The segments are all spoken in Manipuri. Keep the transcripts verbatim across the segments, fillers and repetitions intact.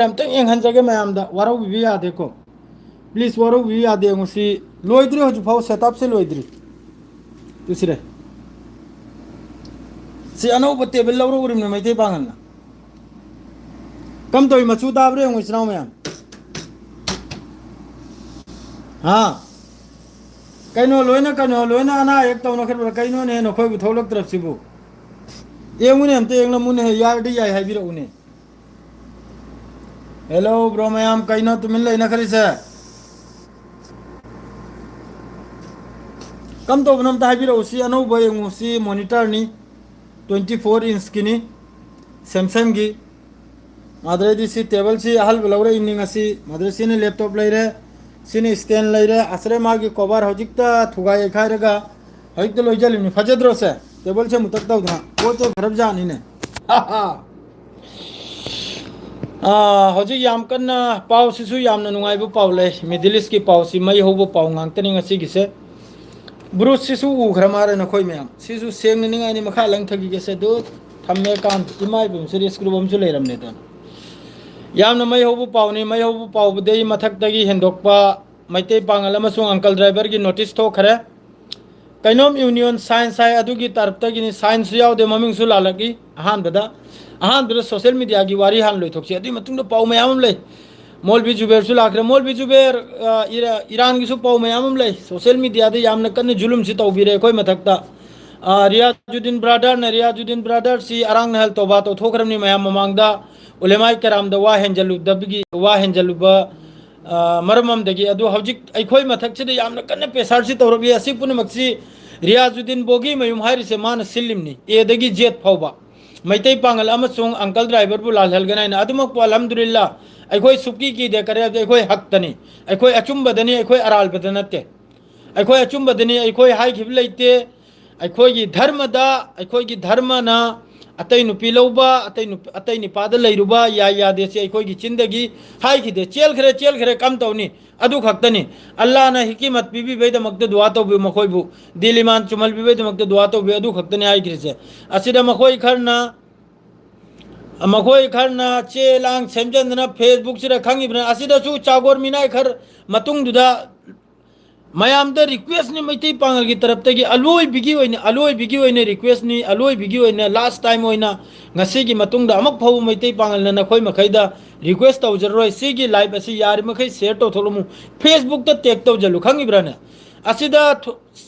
ꯑꯝꯇꯪ ꯌꯦꯡꯍꯟꯖꯒꯦ ꯃꯌꯥꯝꯗ, ꯋꯥꯔꯧꯕꯤꯕ ꯌꯥꯗꯦꯀꯣ꯫ Please, ꯋꯥꯔꯧꯕꯤꯕ ꯌꯥꯗꯦ꯫ ꯌꯦꯡꯉꯨ, ꯁꯤ ꯂꯣꯏꯗ꯭ꯔꯤ, ꯍꯧꯖꯤꯛꯐꯥꯎ setup ꯁꯦ ꯂꯣꯏꯗ꯭ꯔꯤ꯫ ꯇꯨ ꯁꯤꯔꯦ꯫ ꯁꯤ ꯑꯅꯧꯕ table ꯂꯧꯔꯛꯎꯔꯤꯕꯅꯦ ꯃꯩꯇꯩ ꯄꯥꯡꯒꯜꯅ꯫ ꯀꯝ ꯇꯧꯏ, ꯃꯆꯨ ꯇꯥꯕ꯭ꯔꯥ ꯌꯦꯡꯉꯨ, ꯏꯆꯤꯟ ꯏꯅꯥꯎ ꯃꯌꯥꯝ꯫ ꯍꯥ? ꯀꯩꯅꯣ, ꯂꯣꯏꯅ, ꯀꯩꯅꯣ, ꯂꯣꯏꯅ ꯑꯅꯥ ꯑꯌꯦꯛ ꯇꯧꯅꯈ꯭ꯔꯕ꯭ꯔꯥ? ꯀꯩꯅꯣꯅꯦ, ꯅꯈꯣꯏꯕꯨ ꯊꯣꯛꯂꯛꯇ꯭ꯔꯕꯁꯤꯕꯨ? ꯌꯦꯡꯉꯨꯅꯦ, ꯑꯝꯇ ꯌꯦꯡꯂꯝꯃꯨꯅꯦ, ꯌꯥꯔꯗꯤ ꯌꯥꯏ ꯍꯥꯏꯕꯤꯔꯛꯎꯅꯦ꯫ Hello bro ꯃꯌꯥꯝ, ꯀꯩꯅꯣ ꯇꯨꯃꯤꯟ ꯂꯩꯅꯈ꯭ꯔꯤꯁꯦ? ꯀꯝ ꯇꯧꯕꯅꯣ ꯑꯝꯇ ꯍꯥꯏꯕꯤꯔꯛꯎ꯫ ꯁꯤ ꯑꯅꯧꯕ ꯌꯦꯡꯉꯨ, ꯁꯤ monitor ꯅꯤ, twenty four inch ꯀꯤꯅꯤ, Samsung ꯒꯤ꯫ ꯑꯗꯩꯗꯤ ꯁꯤ table ꯁꯤ ꯑꯍꯜꯕ ꯂꯧꯔꯛꯏꯅꯤ ꯉꯁꯤ꯫ ꯑꯗꯩ ꯁꯤꯅ laptop ꯂꯩꯔꯦ, ꯁꯤꯅ stand ꯂꯩꯔꯦ꯫ ꯑꯁꯤꯗ ꯃꯥꯒꯤ cover ꯍꯧꯖꯤꯛꯇ ꯊꯨꯒꯥꯏ ꯌꯩꯈꯥꯏꯔꯒ ꯍꯧꯖꯤꯛꯇ ꯂꯣꯏꯁꯤꯜꯂꯤꯕꯅꯤ꯫ ꯐꯖꯗ꯭ꯔꯣ ꯁꯦ? Table ꯁꯦ ꯃꯨꯊꯛ ꯇꯧꯗꯅ ꯄꯣꯠ ꯆꯩ ꯐꯔꯕ ꯖꯥꯠꯅꯤꯅꯦ꯫ ꯑꯥ, ꯍꯧꯖꯤꯛ ꯌꯥꯝ ꯀꯟꯅ ꯄꯥꯎꯁꯤꯁꯨ ꯌꯥꯝꯅ ꯅꯨꯡꯉꯥꯏꯕ ꯄꯥꯎ ꯂꯩ꯫ Middle East ꯀꯤ ꯄꯥꯎꯁꯤ ꯃꯩ ꯍꯧꯕ ꯄꯥꯎ ꯉꯥꯛꯇꯅꯤ ꯉꯁꯤꯒꯤꯁꯦ꯫ Bruce ꯁꯤꯁꯨ ꯎꯈ꯭ꯔ ꯃꯥꯜꯂꯦ ꯅꯈꯣꯏ ꯃꯌꯥꯝ꯫ ꯁꯤꯁꯨ ꯁꯦꯡꯅꯅꯤꯡꯉꯥꯏꯅꯤ, ꯃꯈꯥ ꯂꯪꯊꯈꯤꯒꯦꯁꯦ꯫ ꯑꯗꯨ ꯊꯝꯃꯦ ꯀꯥꯟ ꯏꯃꯥ ꯏꯕꯦꯝ serious group ꯑꯃꯁꯨ ꯂꯩꯔꯝꯅꯦ ꯑꯗꯨꯅ꯫ ꯌꯥꯝꯅ ꯃꯩ ꯍꯧꯕ ꯄꯥꯎꯅꯤ꯫ ꯃꯩ ꯍꯧꯕ ꯄꯥꯎꯕꯨꯗꯤ ꯃꯊꯛꯇꯒꯤ ꯍꯦꯟꯗꯣꯛꯄ ꯃꯩꯇꯩ ꯄꯥꯉꯜ ꯑꯃꯁꯨꯡ uncle driver ꯒꯤ notice ꯊꯣꯛꯈ꯭ꯔꯦ꯫ ꯀꯩꯅꯣꯝ union sign ꯁꯥꯏ, ꯑꯗꯨꯒꯤ ꯇꯔꯞꯇꯒꯤꯅꯤ꯫ Sign ꯁꯨ ꯌꯥꯎꯗꯦ, ꯃꯃꯤꯡꯁꯨ ꯂꯥꯜꯂꯛꯏ꯫ ꯑꯍꯥꯟꯕꯗ, ꯑꯍꯥꯟꯕꯗ social media ꯒꯤ ꯋꯥꯔꯤ ꯍꯥꯟꯅ ꯂꯣꯏꯊꯣꯛꯁꯤ, ꯑꯗꯨꯒꯤ ꯃꯇꯨꯡꯗ ꯄꯥꯎ ꯃꯌꯥꯝ ꯑꯃ ꯂꯩ꯫ ꯃꯣꯜꯕꯤ ꯖꯨꯕꯦꯔꯁꯨ ꯂꯥꯛꯈ꯭ꯔꯦ꯫ ꯃꯣꯜꯕꯤ ꯖꯨꯕꯦꯔ, ꯑ, ꯏꯔꯥ-, ꯏꯔꯥꯟꯒꯤꯁꯨ ꯄꯥꯎ ꯃꯌꯥꯝ ꯑꯃ ꯂꯩ꯫ Social media ꯗ ꯌꯥꯝꯅ ꯀꯟꯅ ꯖꯨꯂꯨꯝꯁꯤ ꯇꯧꯕꯤꯔꯦ ꯑꯩꯈꯣꯏ ꯃꯊꯛꯇ꯫ ꯑ, ꯔꯤꯌꯥꯖꯨꯗꯤꯟ brother ꯅ, ꯔꯤꯌꯥꯖꯨꯗꯤꯟ brother ꯁꯤ ꯑꯔꯥꯡ ꯅꯍꯜ ꯇꯧꯕꯥ ꯇꯧꯊꯣꯛꯈ꯭ꯔꯕꯅꯤ ꯃꯌꯥꯝ ꯃꯃꯥꯡꯗ꯫ ꯎꯂꯦꯃꯥꯏ ꯀꯔꯥꯝꯗ ꯋꯥ ꯍꯦꯟꯖꯜꯂꯨꯗꯕꯒꯤ, ꯋꯥ ꯍꯦꯟꯖꯜꯂꯨꯕ, ꯑ, ꯃꯔꯝ ꯑꯃꯗꯒꯤ꯫ ꯑꯗꯨ ꯍꯧꯖꯤꯛ ꯑꯩꯈꯣꯏ ꯃꯊꯛꯁꯤꯗ ꯌꯥꯝꯅ ꯀꯟꯅ pressure ꯁꯤ ꯇꯧꯔꯛꯏ꯫ ꯑꯁꯤ ꯄꯨꯝꯅꯃꯛꯁꯤ ꯔꯤꯌꯥꯖꯨꯗꯤꯟ ꯕꯣꯒꯤ ꯃꯌꯨꯝ ꯍꯥꯏꯔꯤꯁꯦ ꯃꯥꯅ ꯁꯤꯜꯂꯤꯕꯅꯤ꯫ A ꯗꯒꯤ Z ꯐꯥꯎꯕ꯫ ꯃꯩꯇꯩ ꯄꯥꯉꯜ ꯑꯃꯁꯨꯡ uncle driver ꯕꯨ ꯂꯥꯜꯍꯜꯒꯅꯤ ꯍꯥꯏꯅ꯫ ꯑꯗꯨꯃꯛꯄꯨ ꯑꯜꯍꯝꯗꯨꯂꯤꯜꯂꯥ ꯑꯩꯈꯣꯏ ꯁꯨꯛꯀꯤ ꯀꯤꯗꯦ꯫ ꯀꯔꯤ ꯍꯥꯏꯕꯗꯤ ꯑꯩꯈꯣꯏ ꯍꯛꯇꯅꯤ, ꯑꯩꯈꯣꯏ ꯑꯆꯨꯝꯕꯗꯅꯤ, ꯑꯩꯈꯣꯏ ꯑꯔꯥꯜꯕꯗ ꯅꯠꯇꯦ꯫ ꯑꯩꯈꯣꯏ ꯑꯆꯨꯝꯕꯗꯅꯤ, ꯑꯩꯈꯣꯏ ꯍꯥꯏꯈꯤꯕ ꯂꯩꯇꯦ꯫ ꯑꯩꯈꯣꯏꯒꯤ ꯙꯔꯃꯗ, ꯑꯩꯈꯣꯏꯒꯤ ꯙꯔꯃꯅ ꯑꯇꯩ ꯅꯨꯄꯤ ꯂꯧꯕ, ꯑꯇꯩ ꯅꯨꯄꯤ, ꯑꯇꯩ ꯅꯨꯄꯥꯗ ꯂꯩꯔꯨꯕ ꯌꯥꯏ ꯌꯥꯗꯦ ꯁꯤ ꯑꯩꯈꯣꯏꯒꯤ ꯆꯤꯟꯗꯒꯤ ꯍꯥꯏꯈꯤꯗꯦ꯫ ꯆꯦꯜꯈ꯭ꯔꯦ, ꯆꯦꯜꯈ꯭ꯔꯦ, ꯀꯝ ꯇꯧꯅꯤ? ꯑꯗꯨ ꯈꯛꯇꯅꯤ꯫ ꯑꯜꯂꯥꯅ ꯍꯤꯀꯤꯃꯠ ꯄꯤꯕꯤꯕꯩꯗꯃꯛꯇ ꯗꯨꯋꯥ ꯇꯧꯕꯤꯌꯨ ꯃꯈꯣꯏꯕꯨ꯫ ꯗꯤꯜ ꯏꯃꯥꯟ ꯆꯨꯝꯍꯟꯕꯤꯕꯩꯗꯃꯛꯇ ꯗꯨꯋꯥ ꯇꯧꯕꯤꯌꯨ꯫ ꯑꯗꯨ ꯈꯛꯇꯅꯤ ꯍꯥꯏꯈ꯭ꯔꯤꯁꯦ꯫ ꯑꯁꯤꯗ ꯃꯈꯣꯏ ꯈꯔꯅ ꯃꯈꯣꯏ ꯈꯔꯅ ꯆꯦ ꯂꯥꯡ ꯁꯦꯝꯖꯤꯟꯗꯅ Facebookꯁꯤꯗ ꯈꯪꯉꯤꯕꯅ, ꯑꯁꯤꯗꯁꯨ ꯆꯥꯒꯣꯔ ꯃꯤꯅꯥꯏ ꯈꯔ ꯃꯇꯨꯡꯗꯨꯗ ꯃꯌꯥꯝꯗ requestꯅꯤ, ꯃꯩꯇꯩ ꯄꯥꯉꯜꯒꯤ ꯇꯔꯞꯇꯒꯤ ꯑꯂꯣꯏꯕꯤꯒꯤ ꯑꯣꯏꯅ, ꯑꯂꯣꯏꯕꯤꯒꯤ ꯑꯣꯏꯅ requestꯅꯤ, ꯑꯂꯣꯏꯕꯤꯒꯤ ꯑꯣꯏꯅ last time ꯑꯣꯏꯅ ꯉꯁꯤꯒꯤ ꯃꯇꯨꯡꯗ ꯑꯃꯨꯛ ꯐꯥꯎꯕ ꯃꯩꯇꯩ ꯄꯥꯉꯜꯅ ꯅꯈꯣꯏ ꯃꯈꯩꯗ request ꯇꯧꯖꯔꯔꯣꯏ꯫ ꯁꯤꯒꯤ live ꯑꯁꯤ ꯌꯥꯔꯤꯃꯈꯩ share ꯇꯧꯊꯣꯛꯂꯝꯃꯨ, Facebookꯇ tag ꯇꯧꯖꯜꯂꯨ, ꯈꯪꯉꯤꯕ꯭ꯔꯥꯅꯦ? ꯑꯁꯤꯗ ꯊꯨ-,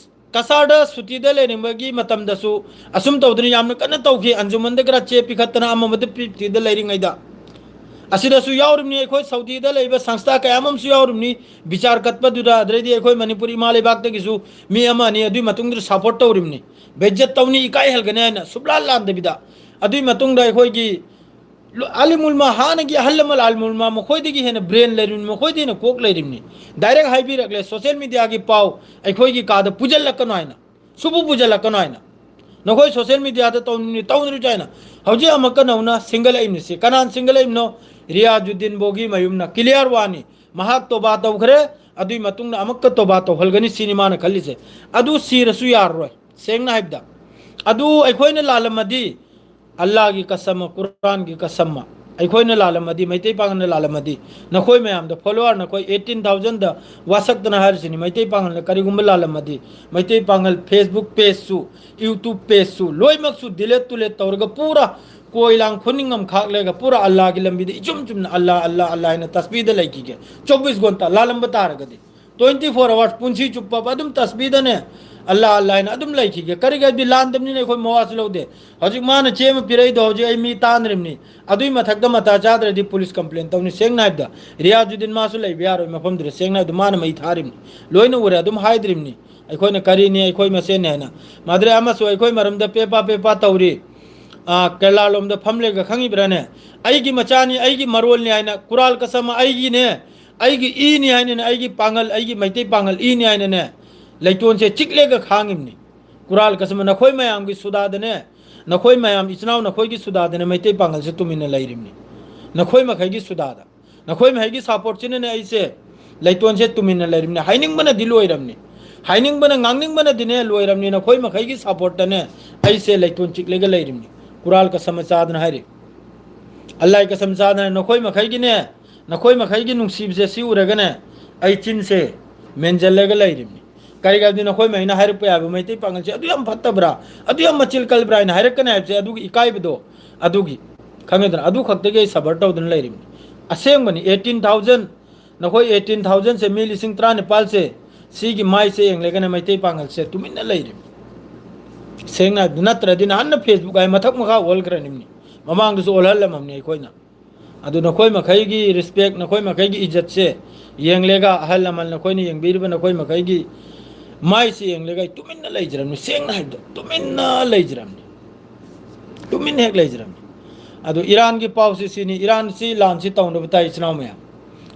ꯀꯁꯥꯔꯗ ꯁꯨꯇꯤꯗ ꯂꯩꯔꯤꯕꯒꯤ ꯃꯇꯝꯗꯁꯨ ꯑꯁꯨꯝ ꯇꯧꯗꯅ ꯌꯥꯝꯅ ꯀꯟꯅ ꯇꯧꯈꯤ꯫ ꯑꯟꯖꯨꯃꯟꯗ ꯈꯔ ꯆꯦ ꯄꯤꯈꯠꯇꯅ ꯑꯃꯃꯗ ꯄꯤ-, ꯁꯨꯇꯤꯗ ꯂꯩꯔꯤꯉꯩꯗ ꯑꯁꯤꯗꯁꯨ ꯌꯥꯎꯔꯤꯕꯅꯤ꯫ ꯑꯩꯈꯣꯏ ꯁꯥꯎꯗꯤꯗ ꯂꯩꯕ ꯁꯪꯁꯊꯥ ꯀꯌꯥ ꯑꯃꯁꯨ ꯌꯥꯎꯔꯤꯕꯅꯤ꯫ ꯕꯤꯆꯥꯔ ꯀꯠꯄꯗꯨꯗ, ꯑꯗꯩꯗꯤ ꯑꯩꯈꯣꯏ ꯃꯅꯤꯄꯨꯔ ꯏꯃꯥ ꯂꯩꯕꯥꯛꯇꯒꯤꯁꯨ ꯃꯤ ꯑꯃ ꯑꯅꯤ ꯑꯗꯨꯒꯤ ꯃꯇꯨꯡꯗꯨꯗ support ꯇꯧꯔꯤꯕꯅꯤ꯫ ꯕꯦꯏꯖꯠ ꯇꯧꯅꯤ, ꯏꯀꯥꯏ ꯍꯜꯒꯅꯤ ꯍꯥꯏꯅ ꯁꯨꯞꯂꯥꯟ ꯂꯥꯟꯗꯕꯤꯗ꯫ ꯑꯗꯨꯒꯤ ꯃꯇꯨꯡꯗ ꯑꯩꯈꯣꯏꯒꯤ ꯂꯣ-, ꯑꯥꯂꯤꯃꯨꯜꯃꯥ, ꯍꯥꯟꯅꯒꯤ ꯑꯍꯜ ꯂꯃꯟ ꯑꯥꯂꯤꯃꯨꯜꯃꯥ, ꯃꯈꯣꯏꯗꯒꯤ ꯍꯦꯟꯅ brain ꯂꯩꯔꯤꯕꯅꯤ, ꯃꯈꯣꯏꯗꯒꯤ ꯍꯦꯟꯅ ꯀꯣꯛ ꯂꯩꯔꯤꯕꯅꯤ꯫ Direct ꯍꯥꯏꯕꯤꯔꯛꯂꯦ, social mediaꯒꯤ ꯄꯥꯎ ꯑꯩꯈꯣꯏꯒꯤ ꯀꯥꯗ ꯄꯨꯖꯜꯂꯛꯀꯅꯨ ꯍꯥꯏꯅ, ꯁꯨꯄꯨ ꯄꯨꯖꯜꯂꯛꯀꯅꯨ ꯍꯥꯏꯅ꯫ ꯅꯈꯣꯏ social mediaꯗ ꯇꯧꯅꯤꯡꯉꯤ ꯇꯧꯅꯔꯨꯆꯣ ꯍꯥꯏꯅ꯫ ꯍꯧꯖꯤꯛ ꯑꯃꯨꯛꯀ ꯅꯧꯅ ꯁꯤꯡꯒꯠꯂꯛꯏꯕꯅꯤ꯫ ꯁꯤ ꯀꯅꯥꯅ ꯁꯤꯡꯒꯠꯂꯛꯏꯕꯅꯣ? ꯔꯤꯌꯥꯖꯨꯗꯤꯟ ꯕꯣꯒꯤ ꯃꯌꯨꯝꯅ꯫ Clear ꯋꯥꯅꯤ꯫ ꯃꯍꯥꯛ ꯇꯣꯕꯥ ꯇꯧꯈ꯭ꯔꯦ, ꯑꯗꯨꯒꯤ ꯃꯇꯨꯡꯗ ꯑꯃꯨꯛꯀ ꯇꯣꯕꯥ ꯇꯧꯍꯜꯒꯅꯤ ꯁꯤꯅꯤ ꯃꯥꯅ ꯈꯜꯂꯤꯁꯦ꯫ ꯑꯗꯨ ꯁꯤꯔꯁꯨ ꯌꯥꯔꯔꯣꯏ, ꯁꯦꯡꯅ ꯍꯥꯏꯕꯗ꯫ ꯑꯗꯨ ꯑꯩꯈꯣꯏꯅ ꯂꯥꯜꯂꯝꯃꯗꯤ, ꯑꯜꯂꯥꯒꯤ ꯀꯁꯝꯃ, ꯀꯨꯔꯥꯟꯒꯤ ꯀꯁꯝꯃ, ꯑꯩꯈꯣꯏꯅ ꯂꯥꯜꯂꯝꯃꯗꯤ, ꯃꯩꯇꯩ ꯄꯥꯉꯜꯅ ꯂꯥꯜꯂꯝꯃꯗꯤ, ꯅꯈꯣꯏ ꯃꯌꯥꯝꯗ follower, ꯅꯈꯣꯏ eighteen thousandꯗ ꯋꯥꯁꯛꯇꯅ ꯍꯥꯏꯔꯤꯁꯤꯅꯤ, ꯃꯩꯇꯩ ꯄꯥꯉꯜꯅ ꯀꯔꯤꯒꯨꯝꯕ ꯂꯥꯜꯂꯝꯃꯗꯤ, ꯃꯩꯇꯩ ꯄꯥꯉꯜ Facebook pageꯁꯨ, YouTube pageꯁꯨ ꯂꯣꯏꯅꯃꯛꯁꯨ delete ꯇꯨꯂꯦꯠ ꯇꯧꯔꯒ ꯄꯨꯔꯥ ꯀꯣꯏ ꯂꯥꯡ ꯈꯨꯅꯤꯡ ꯑꯃ ꯈꯥꯛꯂꯒ ꯄꯨꯔꯥ ꯑꯜꯂꯥꯒꯤ ꯂꯝꯕꯤꯗ ꯏꯆꯨꯝ ꯆꯨꯝꯅ ꯑꯜꯂꯥ, ꯑꯜꯂꯥ, ꯑꯜꯂꯥ ꯍꯥꯏꯅ ꯇꯁꯕꯤꯗ ꯂꯩꯈꯤꯒꯦ꯫ ꯆꯧꯕꯤꯁ ꯒꯣꯟꯇꯥ ꯂꯥꯜꯂꯝꯕ ꯇꯥꯔꯒꯗꯤ꯫ Twenty four hours ꯄꯨꯟꯁꯤ ꯆꯨꯞꯄ ꯑꯗꯨꯝ ꯇꯁꯕꯤꯗꯅꯦ, ꯑꯜꯂꯥ, ꯑꯜꯂꯥ ꯍꯥꯏꯅ ꯑꯗꯨꯝ ꯂꯩꯈꯤꯒꯦ꯫ ꯀꯔꯤꯒꯤ ꯍꯥꯏꯗꯤ ꯂꯥꯟꯗꯕꯅꯤꯅ ꯑꯩꯈꯣꯏ ꯃꯋꯥꯁꯨ ꯂꯧꯗꯦ꯫ ꯍꯧꯖꯤꯛ ꯃꯥꯅ ꯆꯦ ꯑꯃ ꯄꯤꯔꯛꯏꯗꯣ ꯍꯧꯖꯤꯛ ꯑꯩ ꯃꯤ ꯇꯥꯟꯅꯔꯤꯕꯅꯤ꯫ ꯑꯗꯨꯏ ꯃꯊꯛꯇ ꯃꯇꯥ ꯆꯥꯗ꯭ꯔꯗꯤ police complaint ꯇꯧꯅꯤ꯫ ꯁꯦꯡꯅ ꯍꯥꯏꯕꯗ ꯔꯤꯌꯥꯖꯨꯗꯤꯟ ꯃꯥꯁꯨ ꯂꯩꯕ ꯌꯥꯔꯣꯏ ꯃꯐꯝꯗꯨꯗ꯫ ꯁꯦꯡꯅ ꯍꯥꯏꯕꯗ ꯃꯥꯅ ꯃꯩ ꯊꯥꯔꯤꯕꯅꯤ꯫ ꯂꯣꯏꯅ ꯎꯔꯦ꯫ ꯑꯗꯨꯝ ꯍꯥꯏꯗ꯭ꯔꯤꯕꯅꯤ ꯑꯩꯈꯣꯏꯅ ꯀꯔꯤꯅꯤ, ꯑꯩꯈꯣꯏ ꯃꯁꯦꯟꯅꯤ ꯍꯥꯏꯅ꯫ ꯃꯥꯗ꯭ꯔꯦ ꯑꯃꯁꯨ ꯑꯩꯈꯣꯏ ꯃꯔꯝꯗ ꯄꯦꯄꯥ ꯄꯦꯄꯥ ꯇꯧꯔꯤ꯫ ꯑꯥ, ꯀꯦꯔꯂꯥ ꯂꯣꯝꯗ ꯐꯝꯂꯦꯒ ꯈꯪꯉꯤꯕ꯭ꯔꯥꯅꯦ? ꯑꯩꯒꯤ ꯃꯆꯥꯅꯤ, ꯑꯩꯒꯤ ꯃꯔꯣꯜꯅꯤ ꯍꯥꯏꯅ ꯀꯨꯔꯥꯜ ꯀꯁꯝ ꯑꯩꯒꯤꯅꯦ, ꯑꯩꯒꯤ ꯏꯅꯤ ꯍꯥꯏꯅꯅꯦ, ꯑꯩꯒꯤ ꯄꯥꯉꯜ, ꯑꯩꯒꯤ ꯃꯩꯇꯩ ꯄꯥꯉꯜ ꯏꯅꯤ ꯍꯥꯏꯅꯅꯦ, ꯂꯩꯇꯣꯟꯁꯦ ꯆꯤꯛꯂꯦꯒ ꯈꯥꯡꯉꯤꯕꯅꯤ꯫ ꯀꯨꯔꯥꯜ ꯀꯁꯝ ꯅꯈꯣꯏ ꯃꯌꯥꯝꯒꯤ ꯁꯨꯗꯥꯗꯅꯦ, ꯅꯈꯣꯏ ꯃꯌꯥꯝ ꯏꯆꯤꯟ ꯏꯅꯥꯎ ꯅꯈꯣꯏꯒꯤ ꯁꯨꯗꯥꯗꯅꯦ ꯃꯩꯇꯩ ꯄꯥꯉꯜꯁꯦ ꯇꯨꯃꯤꯟꯅ ꯂꯩꯔꯤꯕꯅꯤ꯫ ꯅꯈꯣꯏ ꯃꯈꯩꯒꯤ ꯁꯨꯗꯥꯗ, ꯅꯈꯣꯏ ꯃꯈꯩꯒꯤ supportꯁꯤꯅꯅꯦ ꯑꯩꯁꯦ ꯂꯩꯇꯣꯟꯁꯦ ꯇꯨꯃꯤꯟꯅ ꯂꯩꯔꯤꯕꯅꯤ꯫ ꯍꯥꯏꯅꯤꯡꯕꯅꯗꯤ ꯂꯣꯏꯔꯕꯅꯤ, ꯍꯥꯏꯅꯤꯡꯕꯅ ꯉꯥꯡꯅꯤꯡꯕꯅꯗꯤꯅꯦ ꯂꯣꯏꯔꯕꯅꯤ꯫ ꯅꯈꯣꯏ ꯃꯈꯩꯒꯤ supportꯇꯅꯦ ꯑꯩꯁꯦ ꯂꯩꯇꯣꯟ ꯆꯤꯛꯂꯒ ꯂꯩꯔꯤꯕꯅꯤ꯫ ꯀꯨꯔꯥꯜ ꯀꯁꯝ ꯆꯥꯗꯅ ꯍꯥꯏꯔꯤ꯫ ꯑꯜꯂꯥꯏ ꯀꯁꯝ ꯆꯥꯗꯅ ꯅꯈꯣꯏ ꯃꯈꯩꯒꯤꯅꯦ, ꯅꯈꯣꯏ ꯃꯈꯩꯒꯤ ꯅꯨꯡꯁꯤꯕꯁꯦ ꯁꯤ ꯎꯔꯒꯅꯦ ꯑꯩ ꯆꯤꯟꯁꯦ ꯃꯦꯟꯖꯜꯂꯒ ꯂꯩꯔꯤꯕꯅꯤ꯫ ꯀꯔꯤꯒꯤꯅꯣꯗꯤ ꯅꯈꯣꯏ ꯃꯈꯩꯅ ꯍꯥꯏꯔꯛꯄ ꯌꯥꯕ ꯃꯩꯇꯩ ꯄꯥꯉꯜꯁꯦ ꯑꯗꯨ ꯌꯥꯝ ꯐꯠꯇꯕ꯭ꯔꯥ, ꯑꯗꯨ ꯌꯥꯝ ꯃꯆꯤꯜ ꯀꯜꯕ꯭ꯔꯥ ꯍꯥꯏꯅ ꯍꯥꯏꯔꯛꯀꯅꯤ ꯍꯥꯏꯕꯁꯦ ꯑꯗꯨꯒꯤ ꯏꯀꯥꯏꯕꯗꯣ, ꯑꯗꯨꯒꯤ, ꯈꯪꯉꯦꯗꯅ, ꯑꯗꯨ ꯈꯛꯇꯒꯤ ꯑꯩ ꯁꯕꯔ ꯇꯧꯗꯨꯅ ꯂꯩꯔꯤꯕꯅꯤ꯫ ꯑꯁꯦꯡꯕꯅꯤ, eighteen thousand, ꯅꯈꯣꯏ eighteen thousand ꯁꯦ, ꯃꯤ ꯂꯤꯁꯤꯡ ꯇꯔꯥꯅꯤꯄꯥꯜꯁꯦ, ꯁꯤꯒꯤ ꯃꯥꯏꯁꯦ ꯌꯦꯡꯂꯒꯅ ꯃꯩꯇꯩ ꯄꯥꯉꯜꯁꯦ ꯇꯨꯃꯤꯟꯅ ꯂꯩꯔꯤꯕꯅꯤ꯫ ꯁꯦꯡꯅ ꯍꯥꯏꯕꯗ, ꯅꯠꯇ꯭ꯔꯗꯤ ꯅꯍꯥꯟꯅ Facebook ꯍꯥꯏ ꯃꯊꯛ ꯃꯈꯥ ꯑꯣꯜꯈ꯭ꯔꯅꯤꯕꯅꯤ꯫ ꯃꯃꯥꯡꯗꯁꯨ ꯑꯣꯜꯍꯜꯂꯝꯃꯕꯅꯤ ꯑꯩꯈꯣꯏꯅ꯫ ꯑꯗꯨ ꯅꯈꯣꯏ ꯃꯈꯩꯒꯤ ꯔꯦꯁꯄꯦꯛ, ꯅꯈꯣꯏ ꯃꯈꯩꯒꯤ ꯏꯖꯠꯁꯦ ꯌꯦꯡꯂꯒ, ꯑꯍꯜ ꯂꯃꯟ ꯅꯈꯣꯏꯅ ꯌꯦꯡꯕꯤꯔꯤꯕ ꯅꯈꯣꯏ ꯃꯈꯩꯒꯤ ꯃꯥꯏꯁꯦ ꯌꯦꯡꯂꯒ ꯑꯩ ꯇꯨꯃꯤꯟꯅ ꯂꯩꯖꯔꯝꯅꯤ꯫ ꯁꯦꯡꯅ ꯍꯥꯏꯕꯗ, ꯇꯨꯃꯤꯟꯅ ꯂꯩꯖꯔꯝꯅꯤ꯫ ꯇꯨꯃꯤꯟꯅ ꯍꯦꯛ ꯂꯩꯖꯔꯝꯅꯤ꯫ ꯑꯗꯨ ꯏꯔꯥꯟꯒꯤ ꯄꯥꯎꯁꯤ ꯁꯤꯅꯤ, ꯏꯔꯥꯟꯁꯤ ꯂꯥꯟꯁꯤ ꯇꯧꯅꯕ ꯇꯥꯏ, ꯏꯆꯤꯟ ꯏꯅꯥꯎ ꯃꯌꯥꯝ꯫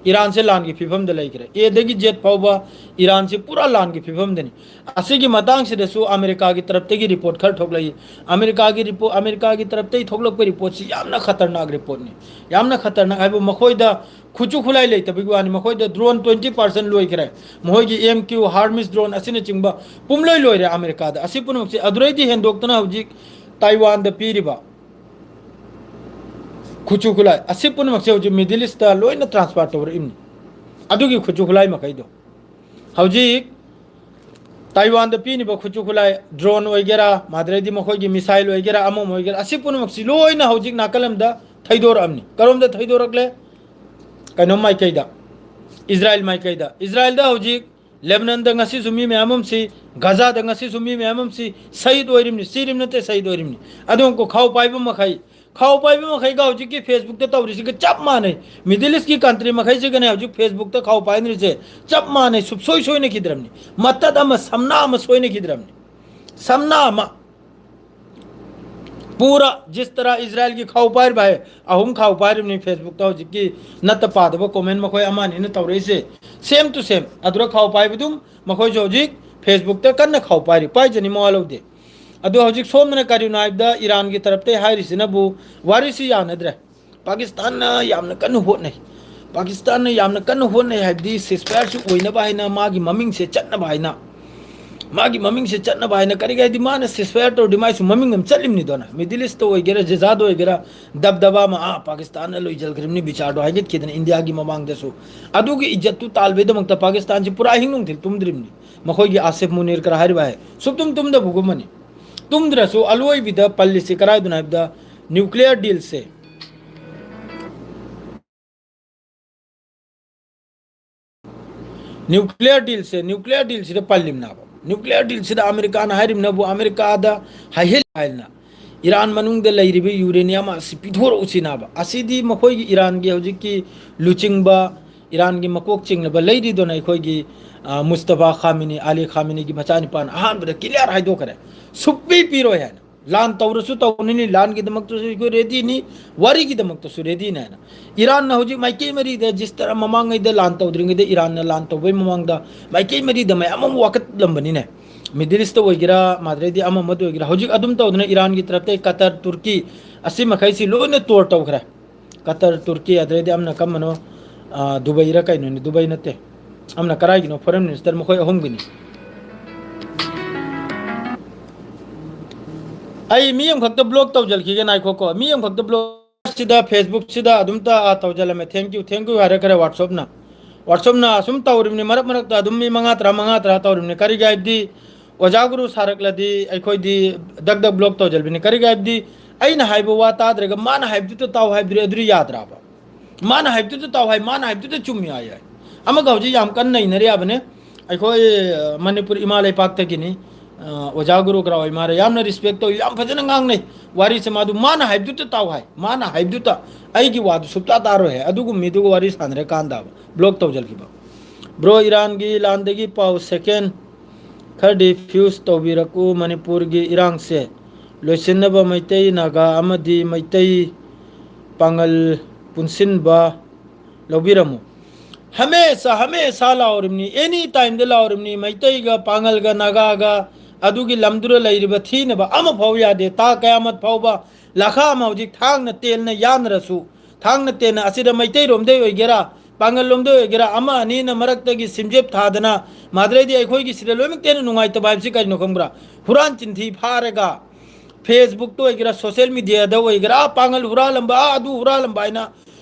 ꯏꯔꯥꯟꯁꯦ ꯂꯥꯟꯒꯤ ꯐꯤꯕꯝꯗ ꯂꯩꯈ꯭ꯔꯦ꯫ ꯑꯦꯗꯒꯤ ꯖꯦꯠ ꯐꯥꯎꯕ ꯏꯔꯥꯟꯁꯤ ꯄꯨꯔꯥ ꯂꯥꯟꯒꯤ ꯐꯤꯕꯝꯗꯅꯤ꯫ ꯑꯁꯤꯒꯤ ꯃꯇꯥꯡꯁꯤꯗꯁꯨ ꯑꯃꯦꯔꯤꯀꯥꯒꯤ ꯇꯔꯞꯇꯒꯤ ꯔꯤꯄꯣꯔꯠ ꯈꯔ ꯊꯣꯛꯂꯛꯏ꯫ ꯑꯃꯦꯔꯤꯀꯥꯒꯤ ꯔꯤꯄꯣ-, ꯑꯃꯦꯔꯤꯀꯥꯒꯤ ꯇꯔꯞꯇꯒꯤ ꯊꯣꯛꯂꯛꯄ ꯔꯤꯄꯣꯔꯠꯁꯤ ꯌꯥꯝꯅ ꯈꯇꯔꯅꯥꯛ ꯔꯤꯄꯣꯔꯠꯅꯤ꯫ ꯌꯥꯝꯅ ꯈꯇꯔꯅꯥꯛ ꯍꯥꯏꯕꯨ, ꯃꯈꯣꯏꯗ ꯈꯨꯠꯁꯨ ꯈꯨꯠꯂꯥꯏ ꯂꯩꯇꯕꯒꯤ ꯋꯥꯅꯤ꯫ ꯃꯈꯣꯏꯗ ꯗ꯭ꯔꯣꯟ twenty percent ꯂꯣꯏꯈ꯭ꯔꯦ꯫ ꯃꯈꯣꯏꯒꯤ M Q, ꯍꯥꯔꯃꯤꯁ ꯗ꯭ꯔꯣꯟ ꯑꯁꯤꯅꯆꯤꯡꯕ ꯄꯨꯝꯂꯣꯏ ꯂꯣꯏꯔꯦ ꯑꯃꯦꯔꯤꯀꯥꯗ꯫ ꯑꯁꯤ ꯄꯨꯝꯅꯃꯛꯁꯦ ꯑꯗꯨꯗꯩꯗꯤ ꯍꯦꯟꯗꯣꯛꯇꯅ ꯍꯧꯖꯤꯛ ꯇꯥꯏꯋꯥꯟꯗ ꯄꯤꯔꯤꯕ ꯈꯨꯠꯁꯨ ꯈꯨꯠꯂꯥꯏ ꯑꯁꯤ ꯄꯨꯝꯅꯃꯛꯁꯦ ꯍꯧꯖꯤꯛ ꯃꯤꯗꯜ ꯏꯁꯇ ꯂꯣꯏꯅ ꯇ꯭ꯔꯥꯟꯁꯐꯔ ꯇꯧꯔꯛꯏꯕꯅꯤ꯫ ꯑꯗꯨꯒꯤ ꯈꯨꯠꯁꯨ ꯈꯨꯠꯂꯥꯏ ꯃꯈꯩꯗꯣ ꯍꯧꯖꯤꯛ ꯇꯥꯏꯋꯥꯟꯗ ꯄꯤꯅꯤꯕ ꯈꯨꯠꯁꯨ ꯈꯨꯠꯂꯥꯏ, ꯗ꯭ꯔꯣꯟ ꯑꯣꯏꯒꯦꯔꯥ, ꯃꯥꯗ꯭ꯔꯩꯗꯤ ꯃꯈꯣꯏꯒꯤ ꯃꯤꯁꯥꯏꯜ ꯑꯣꯏꯒꯦꯔꯥ, ꯑꯃ ꯑꯃ ꯑꯣꯏꯒꯦꯔꯥ, ꯑꯁꯤ ꯄꯨꯝꯅꯃꯛꯁꯤ ꯂꯣꯏꯅ ꯍꯧꯖꯤꯛ ꯅꯥꯀꯜ ꯑꯃꯗ ꯊꯩꯗꯣꯔꯛꯑꯕꯅꯤ꯫ ꯀꯔꯣꯝꯗ ꯊꯩꯗꯣꯔꯛꯂꯦ? ꯀꯩꯅꯣ ꯃꯥꯏꯀꯩꯗ, ꯏꯖꯔꯥꯏꯜ ꯃꯥꯏꯀꯩꯗ꯫ ꯏꯖꯔꯥꯏꯜꯗ ꯍꯧꯖꯤꯛ ꯂꯦꯕꯅꯟꯗ ꯉꯁꯤꯁꯨ ꯃꯤ ꯃꯌꯥꯝ ꯑꯃ ꯁꯤ, ꯒꯥꯖꯥꯗ ꯉꯁꯤꯁꯨ ꯃꯤ ꯃꯌꯥꯝ ꯑꯃ ꯁꯤ, ꯁꯍꯤꯗ ꯑꯣꯏꯔꯤꯕꯅꯤ, ꯁꯤꯔꯤꯕ ꯅꯠꯇꯦ, ꯁꯍꯤꯗ ꯑꯣꯏꯔꯤꯕꯅꯤ꯫ ꯑꯗꯨꯒ ꯈꯥꯎ ꯄꯥꯏꯕ ꯃꯈꯩ, ꯈꯥꯎ ꯄꯥꯏꯕ ꯃꯈꯩꯒ ꯍꯧꯖꯤꯛꯀꯤ Facebookꯇ ꯇꯧꯔꯤꯁꯤꯒ ꯆꯞ ꯃꯥꯟꯅꯩ꯫ ꯃꯤꯗꯜ ꯏꯁꯀꯤ ꯀꯟꯇ꯭ꯔꯤ ꯃꯈꯩꯁꯤꯒꯅꯦ ꯍꯧꯖꯤꯛ Facebookꯇ ꯈꯥꯎ ꯄꯥꯏꯅꯔꯤꯁꯦ ꯆꯞ ꯃꯥꯟꯅꯩ, ꯁꯨꯞꯁꯣꯏ ꯁꯣꯏꯅꯈꯤꯗ꯭ꯔꯕꯅꯤ꯫ ꯃꯇꯠ ꯑꯃ, ꯁꯝꯅꯥ ꯑꯃ ꯁꯣꯏꯅꯈꯤꯗ꯭ꯔꯕꯅꯤ꯫ ꯁꯝꯅꯥ ꯑꯃ꯫ ꯄꯨꯔꯥ ꯖꯤꯁ ꯇꯔꯥ ꯏꯖꯔꯥꯏꯜꯒꯤ ꯈꯥꯎ ꯄꯥꯏꯔꯤꯕ ꯍꯥꯏ, ꯑꯍꯨꯝ ꯈꯥꯎ ꯄꯥꯏꯔꯤꯕꯅꯤ Facebookꯇ ꯍꯧꯖꯤꯛꯀꯤ ꯅꯠꯇ ꯄꯥꯗꯕ comment ꯃꯈꯣꯏ ꯑꯃ ꯑꯅꯤꯅ ꯇꯧꯔꯛꯏꯁꯦ꯫ Same to same꯫ ꯑꯗꯨꯗ ꯈꯥꯎ ꯄꯥꯏꯕꯗꯨꯝ ꯃꯈꯣꯏꯁꯨ ꯍꯧꯖꯤꯛ Facebookꯇ ꯀꯟꯅ ꯈꯥꯎ ꯄꯥꯏꯔꯤ꯫ ꯄꯥꯏꯖꯅꯤ, ꯃꯋꯥ ꯂꯧꯗꯦ꯫ ꯑꯗꯣ ꯍꯧꯖꯤꯛ ꯁꯣꯝꯗꯅ ꯀꯔꯤꯅꯣ ꯍꯥꯏꯕꯗ ꯏꯔꯥꯟꯒꯤ ꯇꯔꯞꯇꯩ ꯍꯥꯏꯔꯤꯁꯤꯅꯕꯨ ꯋꯥꯔꯤꯁꯤ ꯌꯥꯅꯗ꯭ꯔꯦ꯫ ꯄꯥꯀꯤꯁꯇꯥꯟꯅ ꯌꯥꯝꯅ ꯀꯟꯅ ꯍꯣꯠꯅꯩ꯫ ꯄꯥꯀꯤꯁꯇꯥꯟꯅ ꯌꯥꯝꯅ ꯀꯟꯅ ꯍꯣꯠꯅꯩ ꯍꯥꯏꯕꯗꯤ ceasefire ꯑꯣꯏꯅꯕ ꯍꯥꯏꯅ, ꯃꯥꯒꯤ ꯃꯃꯤꯡꯁꯦ ꯆꯠꯅꯕ ꯍꯥꯏꯅ꯫ ꯃꯥꯒꯤ ꯃꯃꯤꯡꯁꯦ ꯆꯠꯅꯕ ꯍꯥꯏꯅ ꯀꯔꯤꯒꯤ ꯍꯥꯏꯗꯤ ꯃꯥꯅ ceasefire ꯇꯧꯔꯗꯤ ꯃꯥꯏꯁꯨ ꯃꯃꯤꯡ ꯑꯃ ꯆꯠꯂꯤꯕꯅꯤꯗꯣꯅ꯫ Middle East ꯇ ꯑꯣꯏꯒꯦꯔꯥ, ꯖꯤꯖꯥꯗ ꯑꯣꯏꯒꯦꯔꯥ, ꯗꯕꯗꯕꯥ ꯑꯃ, "ꯑꯥ, ꯄꯥꯀꯤꯁꯇꯥꯟꯅ ꯂꯣꯏꯖꯈ꯭ꯔꯤꯕꯅꯤ" ꯕꯤꯆꯥꯔꯗꯣ ꯍꯥꯏꯒꯠꯈꯤꯗꯅ ꯏꯟꯗꯤꯌꯥꯒꯤ ꯃꯃꯥꯡꯗꯁꯨ꯫ ꯑꯗꯨꯒꯤ ꯏꯖꯠꯇꯨ ꯇꯥꯜꯕꯩꯗꯃꯛꯇ ꯄꯥꯀꯤꯁꯇꯥꯟꯁꯤ ꯄꯨꯔꯥ ꯑꯍꯤꯡ ꯅꯨꯡꯊꯤꯜ ꯇꯨꯝꯗ꯭ꯔꯤꯕꯅꯤ꯫ ꯃꯈꯣꯏꯒꯤ ꯑꯥꯁꯤꯐ ꯃꯨꯅꯤꯔ ꯀꯔꯥ ꯍꯥꯏꯔꯤꯕ ꯍꯥꯏ ꯁꯨꯞꯇꯨꯝ ꯇꯨꯝꯗꯕꯒꯨꯝꯕꯅꯤ꯫ ꯇꯨꯝꯗ꯭ꯔꯁꯨ ꯑꯂꯣꯏꯕꯤꯗ ꯄꯜꯂꯤꯁꯤ ꯀꯔꯥꯏꯗꯅꯣ ꯍꯥꯏꯕꯗ nuclear dealꯁꯦ, nuclear dealꯁꯦ, nuclear dealꯁꯤꯗ ꯄꯜꯂꯤꯕꯅꯦꯕ꯫ Nuclear dealꯁꯤꯗ ꯑꯃꯦꯔꯤꯀꯥꯅ ꯍꯥꯏꯔꯤꯕꯅꯕꯨ ꯑꯃꯦꯔꯤꯀꯥꯗ ꯍꯥꯏꯍꯜ ꯍꯥꯏꯅ ꯏꯔꯥꯟ ꯃꯅꯨꯡꯗ ꯂꯩꯔꯤꯕ uranium ꯑꯁꯤ ꯄꯤꯊꯣꯔꯛꯎꯁꯤꯅꯕ꯫ ꯑꯁꯤꯗꯤ ꯃꯈꯣꯏꯒꯤ ꯏꯔꯥꯟꯒꯤ ꯍꯧꯖꯤꯛꯀꯤ ꯂꯨꯆꯤꯡꯕ, ꯏꯔꯥꯟꯒꯤ ꯃꯀꯣꯛ ꯆꯤꯡꯂꯕ ꯂꯩꯔꯤꯗꯨꯅ ꯑꯩꯈꯣꯏꯒꯤ, ꯑ, ꯃꯨꯁꯇꯐꯥ ꯈꯥꯃꯤꯅꯤ, ꯑꯂꯤ ꯈꯥꯃꯤꯅꯤꯒꯤ ꯃꯆꯥꯅꯤꯄꯥꯅ ꯑꯍꯥꯟꯕꯗ clear ꯍꯥꯏꯗꯣꯛꯈ꯭ꯔꯦ꯫ ꯁꯨꯛꯄꯤ ꯄꯤꯔꯣꯏ ꯍꯥꯏꯅ꯫ ꯂꯥꯟ ꯇꯧꯔꯁꯨ ꯇꯧꯅꯤꯅꯤ, ꯂꯥꯟꯒꯤꯗꯃꯛꯇꯁꯨ ꯑꯩꯈꯣꯏ readyꯅꯤ, ꯋꯥꯔꯤꯒꯤꯗꯃꯛꯇꯁꯨ readyꯅꯤ ꯍꯥꯏꯅ꯫ ꯏꯔꯥꯟꯅ ꯍꯧꯖꯤꯛ ꯃꯥꯏꯀꯩ ꯃꯔꯤꯗ ꯖꯤꯁꯇꯔ ꯃꯃꯥꯡꯉꯩꯗ ꯂꯥꯟ ꯇꯧꯗ꯭ꯔꯤꯉꯩꯗ ꯏꯔꯥꯟꯅ ꯂꯥꯟ ꯇꯧꯕꯩ ꯃꯃꯥꯡꯗ ꯃꯥꯏꯀꯩ ꯃꯔꯤꯗ ꯃꯌꯥꯝ ꯑꯃ ꯋꯥꯀꯠꯂꯝꯕꯅꯤꯅꯦ꯫ Middle East ꯑꯣꯏꯒꯦꯔꯥ, ꯃꯥꯗ꯭ꯔꯩꯗꯤ ꯑꯃ ꯑꯃꯗ ꯑꯣꯏꯒꯦꯔꯥ, ꯍꯧꯖꯤꯛ ꯑꯗꯨꯝ ꯇꯧꯗꯅ ꯏꯔꯥꯟꯒꯤ ꯇꯔꯞꯇꯩ ꯀꯇꯔ, ꯇꯨꯔꯀꯤ, ꯑꯁꯤ ꯃꯈꯩꯁꯤ ꯂꯣꯏꯅ ꯇꯣꯔ ꯇꯧꯈ꯭ꯔꯦ꯫ ꯀꯇꯔ, ꯇꯨꯔꯀꯤ, ꯑꯗꯩꯗꯤ ꯑꯃꯅ ꯀꯝꯕꯅꯣ, ꯑ, ꯗꯨꯕꯩꯔ ꯀꯩꯅꯣꯅꯤ, ꯗꯨꯕꯩ ꯅꯠꯇꯦ, ꯑꯃꯅ ꯀꯔꯥꯏꯒꯤꯅꯣ, foreign minister ꯃꯈꯣꯏ ꯑꯍꯨꯝꯒꯤꯅꯤ꯫ ꯑꯩ ꯃꯤ ꯑꯃꯈꯛꯇ block ꯇꯧꯖꯔꯛꯈꯤꯒꯦ, ꯉꯥꯏꯈꯣꯀꯣ꯫ ꯃꯤ ꯑꯃꯈꯛꯇ block ꯁꯤꯗ, Facebook ꯁꯤꯗ ꯑꯗꯨꯝꯇ, ꯑ, ꯇꯧꯖꯜꯂꯝꯃꯦ꯫ Thank you, thank you ꯍꯥꯏꯔꯛꯈ꯭ꯔꯦ WhatsApp ꯅ꯫ WhatsApp ꯅ ꯑꯁꯨꯝ ꯇꯧꯔꯤꯕꯅꯤ, ꯃꯔꯛ ꯃꯔꯛꯇ ꯑꯗꯨꯝ ꯃꯤ ꯃꯉꯥ, ꯇꯔꯥ, ꯃꯉꯥ, ꯇꯔꯥ ꯇꯧꯔꯤꯕꯅꯤ꯫ ꯀꯔꯤꯒꯤ ꯍꯥꯏꯕꯗꯤ ꯑꯣꯖꯥ ꯒꯨꯔꯨ ꯁꯥꯔꯛꯂꯗꯤ ꯑꯩꯈꯣꯏꯗꯤ ꯗꯛ ꯗꯛ block ꯇꯧꯖꯜꯕꯅꯤ꯫ ꯀꯔꯤꯒꯤ ꯍꯥꯏꯕꯗꯤ ꯑꯩꯅ ꯍꯥꯏꯕ ꯋꯥ ꯇꯥꯗ꯭ꯔꯒ ꯃꯥꯅ ꯍꯥꯏꯕꯗꯨꯗ ꯇꯥꯎ ꯍꯥꯏꯕꯗꯨꯗꯤ ꯑꯗꯨꯗꯤ ꯌꯥꯗ꯭ꯔꯕ? ꯃꯥꯅ ꯍꯥꯏꯕꯗꯨꯗ ꯇꯥꯎ ꯍꯥꯏ, ꯃꯥꯅ ꯍꯥꯏꯕꯗꯨꯗ ꯆꯨꯝꯃꯤ ꯍꯥꯏ ꯌꯥꯏ꯫ ꯑꯃꯒ ꯍꯧꯖꯤꯛ ꯌꯥꯝ ꯀꯟꯅ ꯅꯩꯅꯔꯤꯕꯅꯦ꯫ ꯑꯩꯈꯣꯏ, ꯑ, ꯃꯅꯤꯄꯨꯔ ꯏꯃꯥ ꯂꯩꯄꯥꯛꯇꯒꯤꯅꯤ꯫ ꯑ, ꯑꯣꯖꯥ ꯒꯨꯔꯨ ꯒ꯭ꯔꯥꯎ ꯏꯃꯥꯔ ꯌꯥꯝꯅ respect ꯇꯧꯏ, ꯌꯥꯝ ꯐꯖꯅ ꯉꯥꯡꯅꯩ꯫ ꯋꯥꯔꯤꯁꯦ ꯃꯥꯗꯨ ꯃꯥꯅ ꯍꯥꯏꯕꯗꯨꯗ ꯇꯥꯎ ꯍꯥꯏ, ꯃꯥꯅ ꯍꯥꯏꯕꯗꯨꯗ ꯑꯩꯒꯤ ꯋꯥꯗꯨ ꯁꯨꯛꯇꯥ ꯇꯥꯔꯣꯏ ꯍꯥꯏ꯫ ꯑꯗꯨꯒꯨꯝꯕ ꯃꯤꯗꯨꯒ ꯋꯥꯔꯤ ꯁꯥꯟꯅꯔꯀꯥꯟꯗ block ꯇꯧꯖꯈꯤꯕ꯫ Bro, ꯏꯔꯥꯟꯒꯤ ꯂꯥꯟꯗꯒꯤ ꯄꯥꯎ꯫ Second ꯈꯔꯗꯤ fuse ꯇꯧꯕꯤꯔꯛꯎ꯫ ꯃꯅꯤꯄꯨꯔꯒꯤ ꯏꯔꯥꯡꯁꯦ ꯂꯣꯏꯁꯤꯟꯅꯕ ꯃꯩꯇꯩ, ꯅꯥꯒꯥ ꯑꯃꯗꯤ ꯃꯩꯇꯩ ꯄꯥꯉꯜ ꯄꯨꯟꯁꯤꯟꯕ ꯂꯧꯕꯤꯔꯝꯃꯨ꯫ ꯍꯃꯦꯁꯥ, ꯍꯃꯦꯁꯥ ꯂꯥꯎꯔꯤꯕꯅꯤ, any time ꯗ ꯂꯥꯎꯔꯤꯕꯅꯤ꯫ ꯃꯩꯇꯩꯒ, ꯄꯥꯉꯜꯒ, ꯅꯥꯒꯥꯒ, ꯑꯗꯨꯒꯤ ꯂꯝꯗꯨꯗ ꯂꯩꯔꯤꯕ ꯊꯤꯅꯕ ꯑꯃꯐꯥꯎ ꯌꯥꯗꯦ꯫ ꯇꯥ ꯀꯌꯥꯃꯠ ꯐꯥꯎꯕ, ꯂꯥꯈꯥ ꯑꯃ ꯍꯧꯖꯤꯛ ꯊꯥꯡꯅ ꯇꯦꯟꯅ ꯌꯥꯟꯅꯔꯁꯨ, ꯊꯥꯡꯅ ꯇꯦꯟꯅ ꯑꯁꯤꯗ ꯃꯩꯇꯩꯔꯣꯝꯗꯩ ꯑꯣꯏꯒꯦꯔꯥ, ꯄꯥꯡꯒꯜ ꯂꯣꯝꯗ ꯑꯣꯏꯒꯦꯔꯥ, ꯑꯃ ꯑꯅꯤꯅ ꯃꯔꯛꯇꯒꯤ ꯁꯤꯝꯖꯦꯞ ꯊꯥꯗꯅ, ꯃꯥꯗ꯭ꯔꯩꯗꯤ ꯑꯩꯈꯣꯏꯒꯤ ꯁꯤꯗ ꯂꯣꯏꯅꯃꯛꯇ ꯍꯦꯟꯅ ꯅꯨꯡꯉꯥꯏꯇꯕ ꯍꯥꯏꯕꯁꯤ ꯀꯔꯤꯅꯣ ꯈꯪꯕ꯭ꯔꯥ? ꯍꯨꯔꯥꯟ ꯆꯤꯟꯊꯤ ꯐꯥꯔꯒ, Facebook ꯇ ꯑꯣꯏꯒꯦꯔꯥ, social media ꯗ ꯑꯣꯏꯒꯦꯔꯥ, "ꯑꯥ, ꯄꯥꯡꯒꯜ ꯍꯨꯔꯥꯜꯂꯝꯕ, ꯑꯥ, ꯑꯗꯨ ꯍꯨꯔꯥꯜꯂꯝꯕ" ꯍꯥꯏꯅ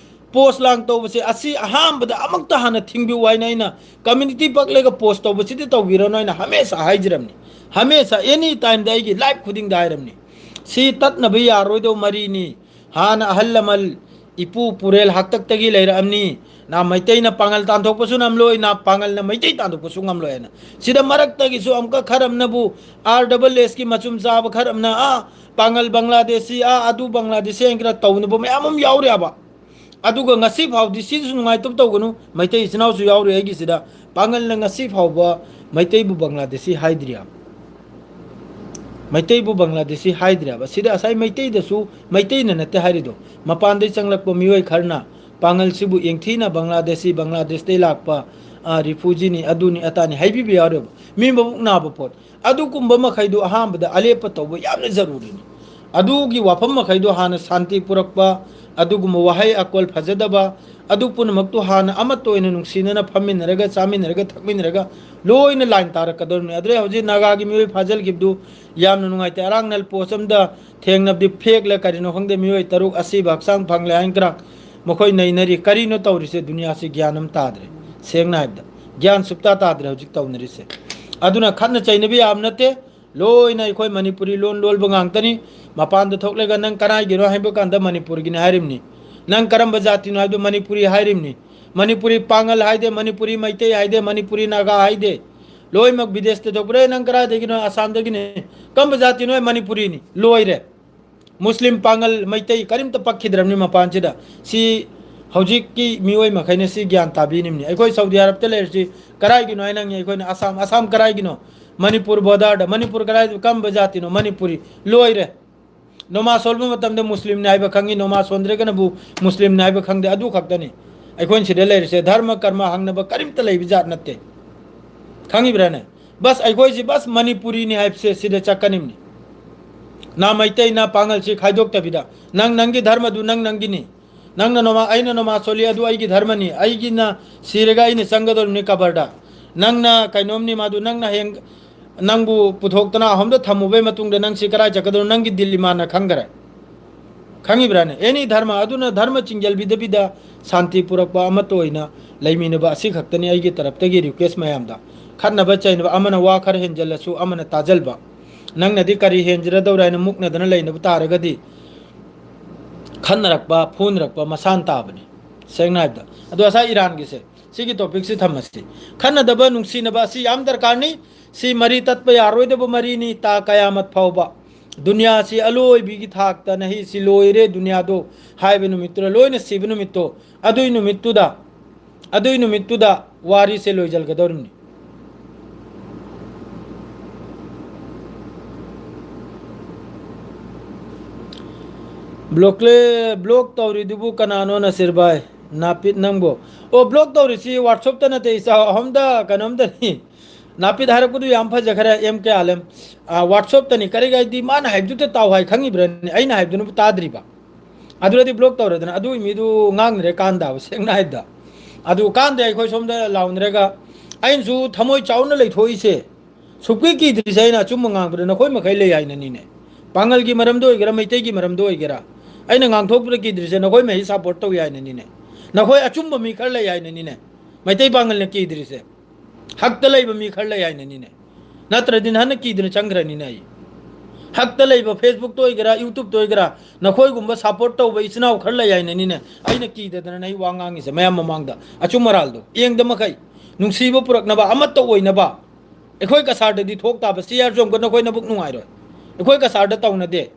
ꯄꯣꯁ ꯂꯥꯡ ꯇꯧꯕꯁꯦ, ꯑꯁꯤ ꯑꯍꯥꯟꯕꯗ ꯑꯃꯨꯛꯇ ꯍꯥꯟꯅ ꯊꯤꯡꯕꯤꯌꯨ ꯍꯥꯏꯅ ꯑꯩꯅ, "ꯀꯝꯃ꯭ꯌꯨꯅꯤꯇꯤ ꯄꯛꯂꯒ ꯄꯣꯁ ꯇꯧꯕꯁꯤꯗꯤ ꯇꯧꯕꯤꯔꯅꯨ" ꯍꯥꯏꯅ ꯍꯃꯦꯁꯥ ꯍꯥꯏꯖꯔꯝꯅꯤ꯫ ꯍꯃꯦꯁꯥ, ꯑꯦꯅꯤ ꯇꯥꯏꯝꯗ ꯑꯩꯒꯤ ꯂꯥꯏꯐ ꯈꯨꯗꯤꯡꯗ ꯍꯥꯏꯔꯝꯅꯤ꯫ ꯁꯤ ꯇꯠꯅꯕ ꯌꯥꯔꯣꯏꯗꯧ ꯃꯔꯤꯅꯤ꯫ ꯍꯥꯟꯅ ꯑꯍꯜ ꯂꯃꯟ, ꯏꯄꯨ ꯄꯨꯔꯦꯜ ꯍꯥꯛꯇꯛꯇꯒꯤ ꯂꯩꯔꯛꯑꯝꯅꯤ꯫ ꯅꯥ ꯃꯩꯇꯩꯅ ꯄꯥꯡꯒꯜ ꯇꯥꯟꯊꯣꯛꯄꯁꯨ ꯉꯝꯂꯣꯏ, ꯅꯥ ꯄꯥꯡꯒꯜꯅ ꯃꯩꯇꯩ ꯇꯥꯟꯊꯣꯛꯄꯁꯨ ꯉꯝꯂꯣꯏ ꯍꯥꯏꯅ꯫ ꯁꯤꯗ ꯃꯔꯛꯇꯒꯤꯁꯨ ꯑꯃꯨꯛꯀ ꯈꯔ ꯑꯃꯅꯕꯨ, ꯑꯥꯔ ꯗꯕꯜ ꯑꯦꯁꯀꯤ ꯃꯆꯨꯝ ꯆꯥꯕ ꯈꯔ ꯑꯃꯅ, "ꯑꯥ, ꯄꯥꯡꯒꯜ ꯕꯪꯒ꯭ꯂꯥꯗꯦꯁꯤ, ꯑꯥ, ꯑꯗꯨ ꯕꯪꯒ꯭ꯂꯥꯗꯦꯁꯤ" ꯍꯥꯏꯅ ꯈꯔ ꯇꯧꯅꯕ ꯃꯌꯥꯝ ꯑꯃ ꯌꯥꯎꯔꯤꯑꯕ꯫ ꯑꯗꯨꯒ ꯉꯁꯤ ꯐꯥꯎꯗꯤ ꯁꯤꯁꯨ ꯅꯨꯡꯉꯥꯏꯇꯕ ꯇꯧꯒꯅꯨ, ꯃꯩꯇꯩ ꯏꯆꯤꯟ ꯏꯅꯥꯎꯁꯨ ꯌꯥꯎꯔꯤ ꯑꯩꯒꯤꯁꯤꯗ꯫ ꯄꯥꯡꯒꯜꯅ ꯉꯁꯤ ꯐꯥꯎꯕ ꯃꯩꯇꯩꯕꯨ ꯕꯪꯒ꯭ꯂꯥꯗꯦꯁꯤ ꯍꯥꯏꯗ꯭ꯔꯤꯑꯕ꯫ ꯃꯩꯇꯩꯕꯨ ꯕꯪꯒ꯭ꯂꯥꯗꯦꯁꯤ ꯍꯥꯏꯗ꯭ꯔꯦꯕ꯫ ꯁꯤꯗ ꯉꯁꯥꯏ ꯃꯩꯇꯩꯗꯁꯨ, ꯃꯩꯇꯩꯅ ꯅꯠꯇꯦ ꯍꯥꯏꯔꯤꯗꯣ, ꯃꯄꯥꯟꯗꯩ ꯆꯪꯂꯛꯄ ꯃꯤꯑꯣꯏ ꯈꯔꯅ ꯄꯥꯡꯒꯜꯁꯤꯕꯨ ꯌꯦꯡꯊꯤꯅ ꯕꯪꯒ꯭ꯂꯥꯗꯦꯁꯤ, ꯕꯪꯒ꯭ꯂꯥꯗꯦꯁꯇꯩ ꯂꯥꯛꯄ, ꯑ, ꯔꯤꯐ꯭ꯌꯨꯖꯤꯅꯤ, ꯑꯗꯨꯅꯤ ꯑꯇꯥꯅꯤ ꯍꯥꯏꯕꯤꯕ ꯌꯥꯎꯔꯦꯕ꯫ ꯃꯤ ꯃꯕꯨꯛ ꯅꯥꯕ ꯄꯣꯠ꯫ ꯑꯗꯨꯒꯨꯝꯕ ꯃꯈꯩꯗꯨ ꯑꯍꯥꯟꯕꯗ ꯑꯂꯦꯞꯄ ꯇꯧꯕ ꯌꯥꯝꯅ ꯖꯔꯨꯔꯤꯅꯤ꯫ ꯑꯗꯨꯒꯤ ꯋꯥꯐꯝ ꯃꯈꯩꯗꯨ ꯍꯥꯟꯅ ꯁꯥꯟꯇꯤ ꯄꯨꯔꯛꯄ, ꯑꯗꯨꯒꯨꯝꯕ ꯋꯥꯍꯩ ꯑꯀꯣꯜ ꯐꯖꯗꯕ, ꯑꯗꯨ ꯄꯨꯝꯅꯃꯛꯇꯨ ꯍꯥꯟꯅ ꯑꯃꯠꯇ ꯑꯣꯏꯅ ꯅꯨꯡꯁꯤꯅꯅ ꯐꯝꯃꯤꯟꯅꯔꯒ, ꯆꯥꯃꯤꯟꯅꯔꯒ, ꯊꯛꯃꯤꯟꯅꯔꯒ ꯂꯣꯏꯅ ꯂꯥꯏꯟ ꯇꯥꯔꯛꯀꯗꯧꯔꯤꯕꯅꯤ꯫ ꯑꯗꯨꯗꯩ ꯍꯧꯖꯤꯛ ꯅꯥꯒꯥꯒꯤ ꯃꯤꯑꯣꯏ ꯐꯥꯖꯤꯜꯈꯤꯕꯗꯨ ꯌꯥꯝꯅ ꯅꯨꯡꯉꯥꯏꯇꯦ꯫ ꯑꯔꯥꯡꯅꯜ ꯄꯣꯁ ꯑꯃꯗ ꯊꯦꯡꯅꯕꯗꯤ ꯐꯦꯛꯂ ꯀꯔꯤꯅꯣ ꯈꯪꯗꯦ, ꯃꯤꯑꯣꯏ ꯇꯔꯨꯛ ꯑꯁꯤꯕ ꯍꯛꯆꯥꯡ ꯐꯪꯂꯦ ꯍꯥꯏꯅ ꯈꯔ ꯃꯈꯣꯏ ꯅꯩꯅꯔꯤ꯫ ꯀꯔꯤꯅꯣ ꯇꯧꯔꯤꯁꯦ? ꯗꯨꯅꯤꯌꯥꯁꯤ ꯒ꯭ꯌꯥꯟ ꯑꯃ ꯇꯥꯗ꯭ꯔꯦ꯫ ꯁꯦꯡꯅ ꯍꯥꯏꯕꯗ ꯒ꯭ꯌꯥꯟ ꯁꯨꯞꯇꯥ ꯇꯥꯗ꯭ꯔꯦ ꯍꯧꯖꯤꯛ ꯇꯧꯅꯔꯤꯁꯦ꯫ ꯑꯗꯨꯅ ꯈꯠꯅ ꯆꯩꯅꯕ ꯌꯥꯕ ꯅꯠꯇꯦ꯫ ꯂꯣꯏꯅ ꯑꯩꯈꯣꯏ ꯃꯅꯤꯄꯨꯔꯤ ꯂꯣꯟ ꯂꯣꯟꯕ ꯉꯥꯛꯇꯅꯤ꯫ ꯃꯄꯥꯟꯗ ꯊꯣꯛꯂꯒ ꯅꯪ ꯀꯅꯥꯏꯒꯤꯅꯣ ꯍꯥꯏꯕ ꯀꯥꯟꯗ ꯃꯅꯤꯄꯨꯔꯒꯤꯅꯤ ꯍꯥꯏꯔꯤꯕꯅꯤ꯫ ꯅꯪ ꯀꯔꯝꯕ ꯖꯥꯇꯤꯅꯣ ꯍꯥꯏꯕꯗ ꯃꯅꯤꯄꯨꯔꯤ ꯍꯥꯏꯔꯤꯕꯅꯤ꯫ ꯃꯅꯤꯄꯨꯔꯤ ꯄꯥꯡꯒꯜ ꯍꯥꯏꯗꯦ, ꯃꯅꯤꯄꯨꯔꯤ ꯃꯩꯇꯩ ꯍꯥꯏꯗꯦ, ꯃꯅꯤꯄꯨꯔꯤ ꯅꯥꯒꯥ ꯍꯥꯏꯗꯦ꯫ ꯂꯣꯏꯅꯃꯛ ꯕꯤꯗꯦꯁꯇ ꯊꯣꯛꯄ꯭ꯔꯦ, ꯅꯪ ꯀꯗꯥꯏꯗꯒꯤꯅꯣ? ꯑꯁꯥꯝꯗꯒꯤꯅꯤ꯫ ꯀꯔꯝꯕ ꯖꯥꯇꯤꯅꯣ? ꯃꯅꯤꯄꯨꯔꯤꯅꯤ꯫ ꯂꯣꯏꯔꯦ꯫ ꯃꯨꯁꯂꯤꯝ, ꯄꯥꯡꯒꯜ, ꯃꯩꯇꯩ ꯀꯔꯤꯝꯇ ꯄꯛꯈꯤꯗ꯭ꯔꯕꯅꯤ ꯃꯄꯥꯟꯁꯤꯗ꯫ ꯁꯤ ꯍꯧꯖꯤꯛꯀꯤ ꯃꯤꯑꯣꯏ ꯃꯈꯩꯅ ꯁꯤ ꯒ꯭ꯌꯥꯟ ꯇꯥꯕꯤꯅꯤꯡꯕꯅꯤ꯫ ꯑꯩꯈꯣꯏ ꯁꯥꯎꯗꯤ ꯑꯔꯕꯇ ꯂꯩꯔꯤꯁꯤ ꯀꯔꯥꯏꯒꯤꯅꯣ ꯍꯥꯏꯅ ꯍꯪꯉꯤ꯫ ꯑꯩꯈꯣꯏꯅ ꯑꯁꯥꯝ, ꯑꯁꯥꯝ ꯀꯔꯥꯏꯒꯤꯅꯣ? ꯃꯅꯤꯄꯨꯔ ꯕꯣꯔꯗꯔꯗ꯫ ꯃꯅꯤꯄꯨꯔ ꯀꯔꯥꯏ, ꯀꯔꯝꯕ ꯖꯥꯇꯤꯅꯣ? ꯃꯅꯤꯄꯨꯔꯤ꯫ ꯂꯣꯏꯔꯦ꯫ ꯅꯃꯥꯖ ꯁꯣꯟꯕ ꯃꯇꯝꯗ ꯃꯨꯁꯂꯤꯝꯅꯤ ꯍꯥꯏꯕ ꯈꯪꯉꯤ, ꯅꯃꯥꯖ ꯁꯣꯟꯗ꯭ꯔꯒꯅꯕꯨ ꯃꯨꯁꯂꯤꯝꯅꯤ ꯍꯥꯏꯕ ꯈꯪꯗꯦ꯫ ꯑꯗꯨ ꯈꯛꯇꯅꯤ ꯑꯩꯈꯣꯏꯅ ꯁꯤꯗ ꯂꯩꯔꯤꯁꯦ꯫ ꯙꯔꯃ ꯀꯔꯃ ꯍꯪꯅꯕ ꯀꯔꯤꯝꯇ ꯂꯩꯕ ꯖꯥꯠ ꯅꯠꯇꯦ꯫ ꯈꯪꯉꯤꯕ꯭ꯔꯥꯅꯦ? ꯕꯁ ꯑꯩꯈꯣꯏꯁꯤ ꯕꯁ ꯃꯅꯤꯄꯨꯔꯤꯅꯤ ꯍꯥꯏꯕꯁꯦ ꯁꯤꯗ ꯆꯠꯀꯅꯤꯕꯅꯤ꯫ ꯅꯥ ꯃꯩꯇꯩ, ꯅꯥ ꯄꯥꯡꯒꯜꯁꯤ ꯈꯥꯏꯗꯣꯛꯇꯕꯤꯗ, ꯅꯪ ꯅꯪꯒꯤ ꯙꯔꯃꯗꯨ ꯅꯪ ꯅꯪꯒꯤꯅꯤ꯫ ꯅꯪꯅ ꯅꯃꯥ-, ꯑꯩꯅ ꯅꯃꯥꯖ ꯁꯣꯜꯂꯤ, ꯑꯗꯨ ꯑꯩꯒꯤ ꯙꯔꯃꯅꯤ, ꯑꯩꯒꯤꯅ ꯁꯤꯔꯒ ꯑꯩꯅ ꯆꯪꯒꯗꯧꯔꯤꯕꯅꯤ ꯀꯕꯔꯗ꯫ ꯅꯪꯅ ꯀꯩꯅꯣꯝꯅꯤ, ꯃꯗꯨ ꯅꯪꯅ ꯍꯌꯦꯡ ꯅꯪꯕꯨ ꯄꯨꯊꯣꯛꯇꯅ ꯑꯍꯣꯝꯗ ꯊꯝꯃꯨꯕꯩ ꯃꯇꯨꯡꯗ ꯅꯪꯁꯤ ꯀꯗꯥꯏ ꯆꯠꯀꯗꯧꯅꯣ? ꯅꯪꯒꯤ ꯗꯤꯜ ꯏꯃꯥꯟꯅ ꯈꯪꯈꯔꯦ꯫ ꯈꯪꯉꯤꯕ꯭ꯔꯥꯅꯦ? ꯑꯦꯅꯤ ꯙꯔꯃ ꯑꯗꯨꯅ ꯙꯔꯃ ꯆꯤꯡꯖꯜꯕꯤꯗꯕꯤꯗ ꯁꯥꯟꯇꯤ ꯄꯨꯔꯛꯄ ꯑꯃꯠꯇ ꯑꯣꯏꯅ ꯂꯩꯃꯤꯟꯅꯕ ꯑꯁꯤ ꯈꯛꯇꯅꯤ ꯑꯩꯒꯤ ꯇꯔꯞꯇꯒꯤ ꯔꯤꯀ꯭ꯋꯦꯁ ꯃꯌꯥꯝꯗ꯫ ꯈꯠꯅꯕ ꯆꯩꯅꯕ, ꯑꯃꯅ ꯋꯥ ꯈꯔ ꯍꯦꯟꯖꯜꯂꯁꯨ ꯑꯃꯅ ꯇꯥꯖꯜꯕ꯫ ꯅꯪꯅꯗꯤ ꯀꯔꯤ ꯍꯦꯟꯖꯔꯗꯧꯔꯦ ꯍꯥꯏꯅ ꯃꯨꯛꯅꯗꯅ ꯂꯩꯅꯕ ꯇꯥꯔꯒꯗꯤ, ꯈꯠꯅꯔꯛꯄ, ꯐꯨꯅꯔꯛꯄ ꯃꯁꯥꯟ ꯇꯥꯕꯅꯤ, ꯁꯦꯡꯅ ꯍꯥꯏꯕꯗ꯫ ꯑꯗꯣ ꯉꯁꯥꯏ ꯏꯔꯥꯟꯒꯤꯁꯦ, ꯁꯤꯒꯤ ꯇꯣꯄꯤꯛꯁꯤ ꯊꯝꯃꯁꯤ꯫ ꯈꯠꯅꯗꯕ, ꯅꯨꯡꯁꯤꯅꯕ ꯑꯁꯤ ꯌꯥꯝ ꯗꯔꯀꯥꯔꯅꯤ꯫ ꯁꯤ ꯃꯔꯤ ꯇꯠꯄ ꯌꯥꯔꯣꯏꯗꯕ ꯃꯔꯤꯅꯤ, ꯇꯥ ꯀꯌꯥꯃꯠ ꯐꯥꯎꯕ꯫ ꯗꯨꯅꯤꯌꯥꯁꯤ ꯑꯂꯣꯏꯕꯤꯒꯤ ꯊꯥꯛꯇ ꯅꯍꯤ ꯁꯤ ꯂꯣꯏꯔꯦ ꯗꯨꯅꯤꯌꯥꯗꯣ ꯍꯥꯏꯕ ꯅꯨꯃꯤꯠꯇꯨꯗ, ꯂꯣꯏꯅ ꯁꯤꯕ ꯅꯨꯃꯤꯠꯇꯣ, ꯑꯗꯨꯏ ꯅꯨꯃꯤꯠꯇꯨꯗ, ꯑꯗꯨꯏ ꯅꯨꯃꯤꯠꯇꯨꯗ ꯋꯥꯔꯤꯁꯦ ꯂꯣꯏꯁꯤꯟꯒꯗꯧꯔꯤꯕꯅꯤ꯫ ꯕ꯭ꯂꯣꯛꯂꯦ-, ꯕ꯭ꯂꯣꯛ ꯇꯧꯔꯤꯗꯨꯕꯨ ꯀꯅꯥꯅꯣ ꯅꯁꯤꯔ ꯚꯥꯏ? ꯅꯥꯄꯤꯠ ꯅꯪꯕꯨ꯫ ꯑꯣ, ꯕ꯭ꯂꯣꯛ ꯇꯧꯔꯤꯁꯤ ꯋꯥꯠꯁꯑꯞꯇ ꯅꯠꯇꯦ, ꯏꯆꯥ ꯑꯍꯨꯝꯗ ꯀꯩꯅꯣꯝꯗꯅꯤ꯫ ꯅꯥꯄꯤꯠ ꯍꯥꯏꯔꯛꯄꯗꯨ ꯌꯥꯝ ꯐꯖꯈ꯭ꯔꯦ, ꯑꯦꯝ ꯀꯦ ꯑꯥꯂꯦꯝ꯫ ꯑꯥ, ꯋꯥꯠꯁꯑꯞꯇꯅꯤ꯫ ꯀꯔꯤ ꯍꯥꯏꯗꯤ ꯃꯥꯅ ꯍꯥꯏꯕꯗꯨꯗ ꯇꯥꯎ ꯍꯥꯏ ꯈꯪꯉꯤꯕ꯭ꯔꯅꯦ? ꯑꯩꯅ ꯍꯥꯏꯕꯗꯨꯅꯕꯨ ꯇꯥꯗ꯭ꯔꯤꯕ꯫ ꯑꯗꯨꯗꯗꯤ ꯕ꯭ꯂꯣꯛ ꯇꯧꯔꯦꯗꯅ, ꯑꯗꯨꯒꯤ ꯃꯤꯗꯨ ꯉꯥꯡꯗ꯭ꯔꯦ ꯀꯥꯟꯗꯕ, ꯁꯦꯡꯅ ꯍꯥꯏꯕꯗ꯫ ꯑꯗꯨ ꯀꯥꯟꯗꯦ ꯑꯩꯈꯣꯏ ꯁꯣꯝꯗ ꯂꯥꯎꯅꯔꯒ, ꯑꯩꯅꯁꯨ ꯊꯃꯣꯏ ꯆꯥꯎꯅ ꯂꯩꯊꯣꯛꯏꯁꯦ꯫ ꯁꯨꯛꯀꯤ ꯀꯤꯗ꯭ꯔꯤꯁꯦ ꯑꯩꯅ ꯑꯆꯨꯝꯕ ꯉꯥꯡꯕꯗ ꯅꯈꯣꯏ ꯃꯈꯩ ꯂꯩ ꯍꯥꯏꯅꯅꯤꯅꯦ꯫ ꯄꯥꯉꯜꯒꯤ ꯃꯔꯝꯗ ꯑꯣꯏꯒꯦꯔꯥ, ꯃꯩꯇꯩꯒꯤ ꯃꯔꯝꯗ ꯑꯣꯏꯒꯦꯔꯥ, ꯑꯩꯅ ꯉꯥꯡꯊꯣꯛꯄꯗ ꯀꯤꯗ꯭ꯔꯤꯁꯦ ꯅꯈꯣꯏ ꯃꯈꯩ ꯁꯞꯄꯣꯔꯠ ꯇꯧꯏ ꯍꯥꯏꯅꯅꯤꯅꯦ꯫ ꯅꯈꯣꯏ ꯑꯆꯨꯝꯕ ꯃꯤ ꯈꯔ ꯂꯩ ꯍꯥꯏꯅꯅꯤꯅꯦ꯫ ꯃꯩꯇꯩ ꯄꯥꯉꯜꯅ ꯀꯤꯗ꯭ꯔꯤꯁꯦ꯫ ꯍꯛꯇ ꯂꯩꯕ ꯃꯤ ꯈꯔ ꯂꯩ ꯍꯥꯏꯅꯅꯤꯅꯦ꯫ ꯅꯠꯇ꯭ꯔꯗꯤ ꯅꯍꯥꯟꯅ ꯀꯤꯗꯅ ꯆꯪꯈ꯭ꯔꯅꯤꯅꯦ ꯑꯩ꯫ ꯍꯛꯇ ꯂꯩꯕ Facebook-ꯇ ꯑꯣꯏꯒꯦꯔꯥ, YouTube-ꯇ ꯑꯣꯏꯒꯦꯔꯥ, ꯅꯈꯣꯏꯒꯨꯝꯕ ꯁꯞꯄꯣꯔꯠ ꯇꯧꯕ ꯏꯆꯤꯟ ꯏꯅꯥꯎ ꯈꯔ ꯂꯩ ꯍꯥꯏꯅꯅꯤꯅꯦ꯫ ꯑꯩꯅ ꯀꯤꯗꯗꯅ ꯑꯩ ꯋꯥ ꯉꯥꯡꯉꯤꯁꯦ ꯃꯌꯥꯝ ꯃꯃꯥꯡꯗ꯫ ꯑꯆꯨꯝ ꯑꯔꯥꯜꯗꯣ ꯌꯦꯡꯗ ꯃꯈꯩ꯫ ꯅꯨꯡꯁꯤꯕ ꯄꯨꯔꯛꯅꯕ, ꯑꯃꯠꯇ ꯑꯣꯏꯅꯕ꯫ ꯑꯩꯈꯣꯏ ꯀꯁꯥꯔꯗꯗꯤ ꯊꯣꯛ ꯇꯥꯕ, ꯁꯤ ꯑꯥꯔ ꯆꯣꯡꯕ ꯅꯈꯣꯏ ꯅꯕꯨꯛ ꯅꯨꯡꯉꯥꯏꯔꯣꯏ꯫ ꯑꯩꯈꯣꯏ ꯀꯁꯥꯔꯗ ꯇꯧꯅꯗꯦ꯫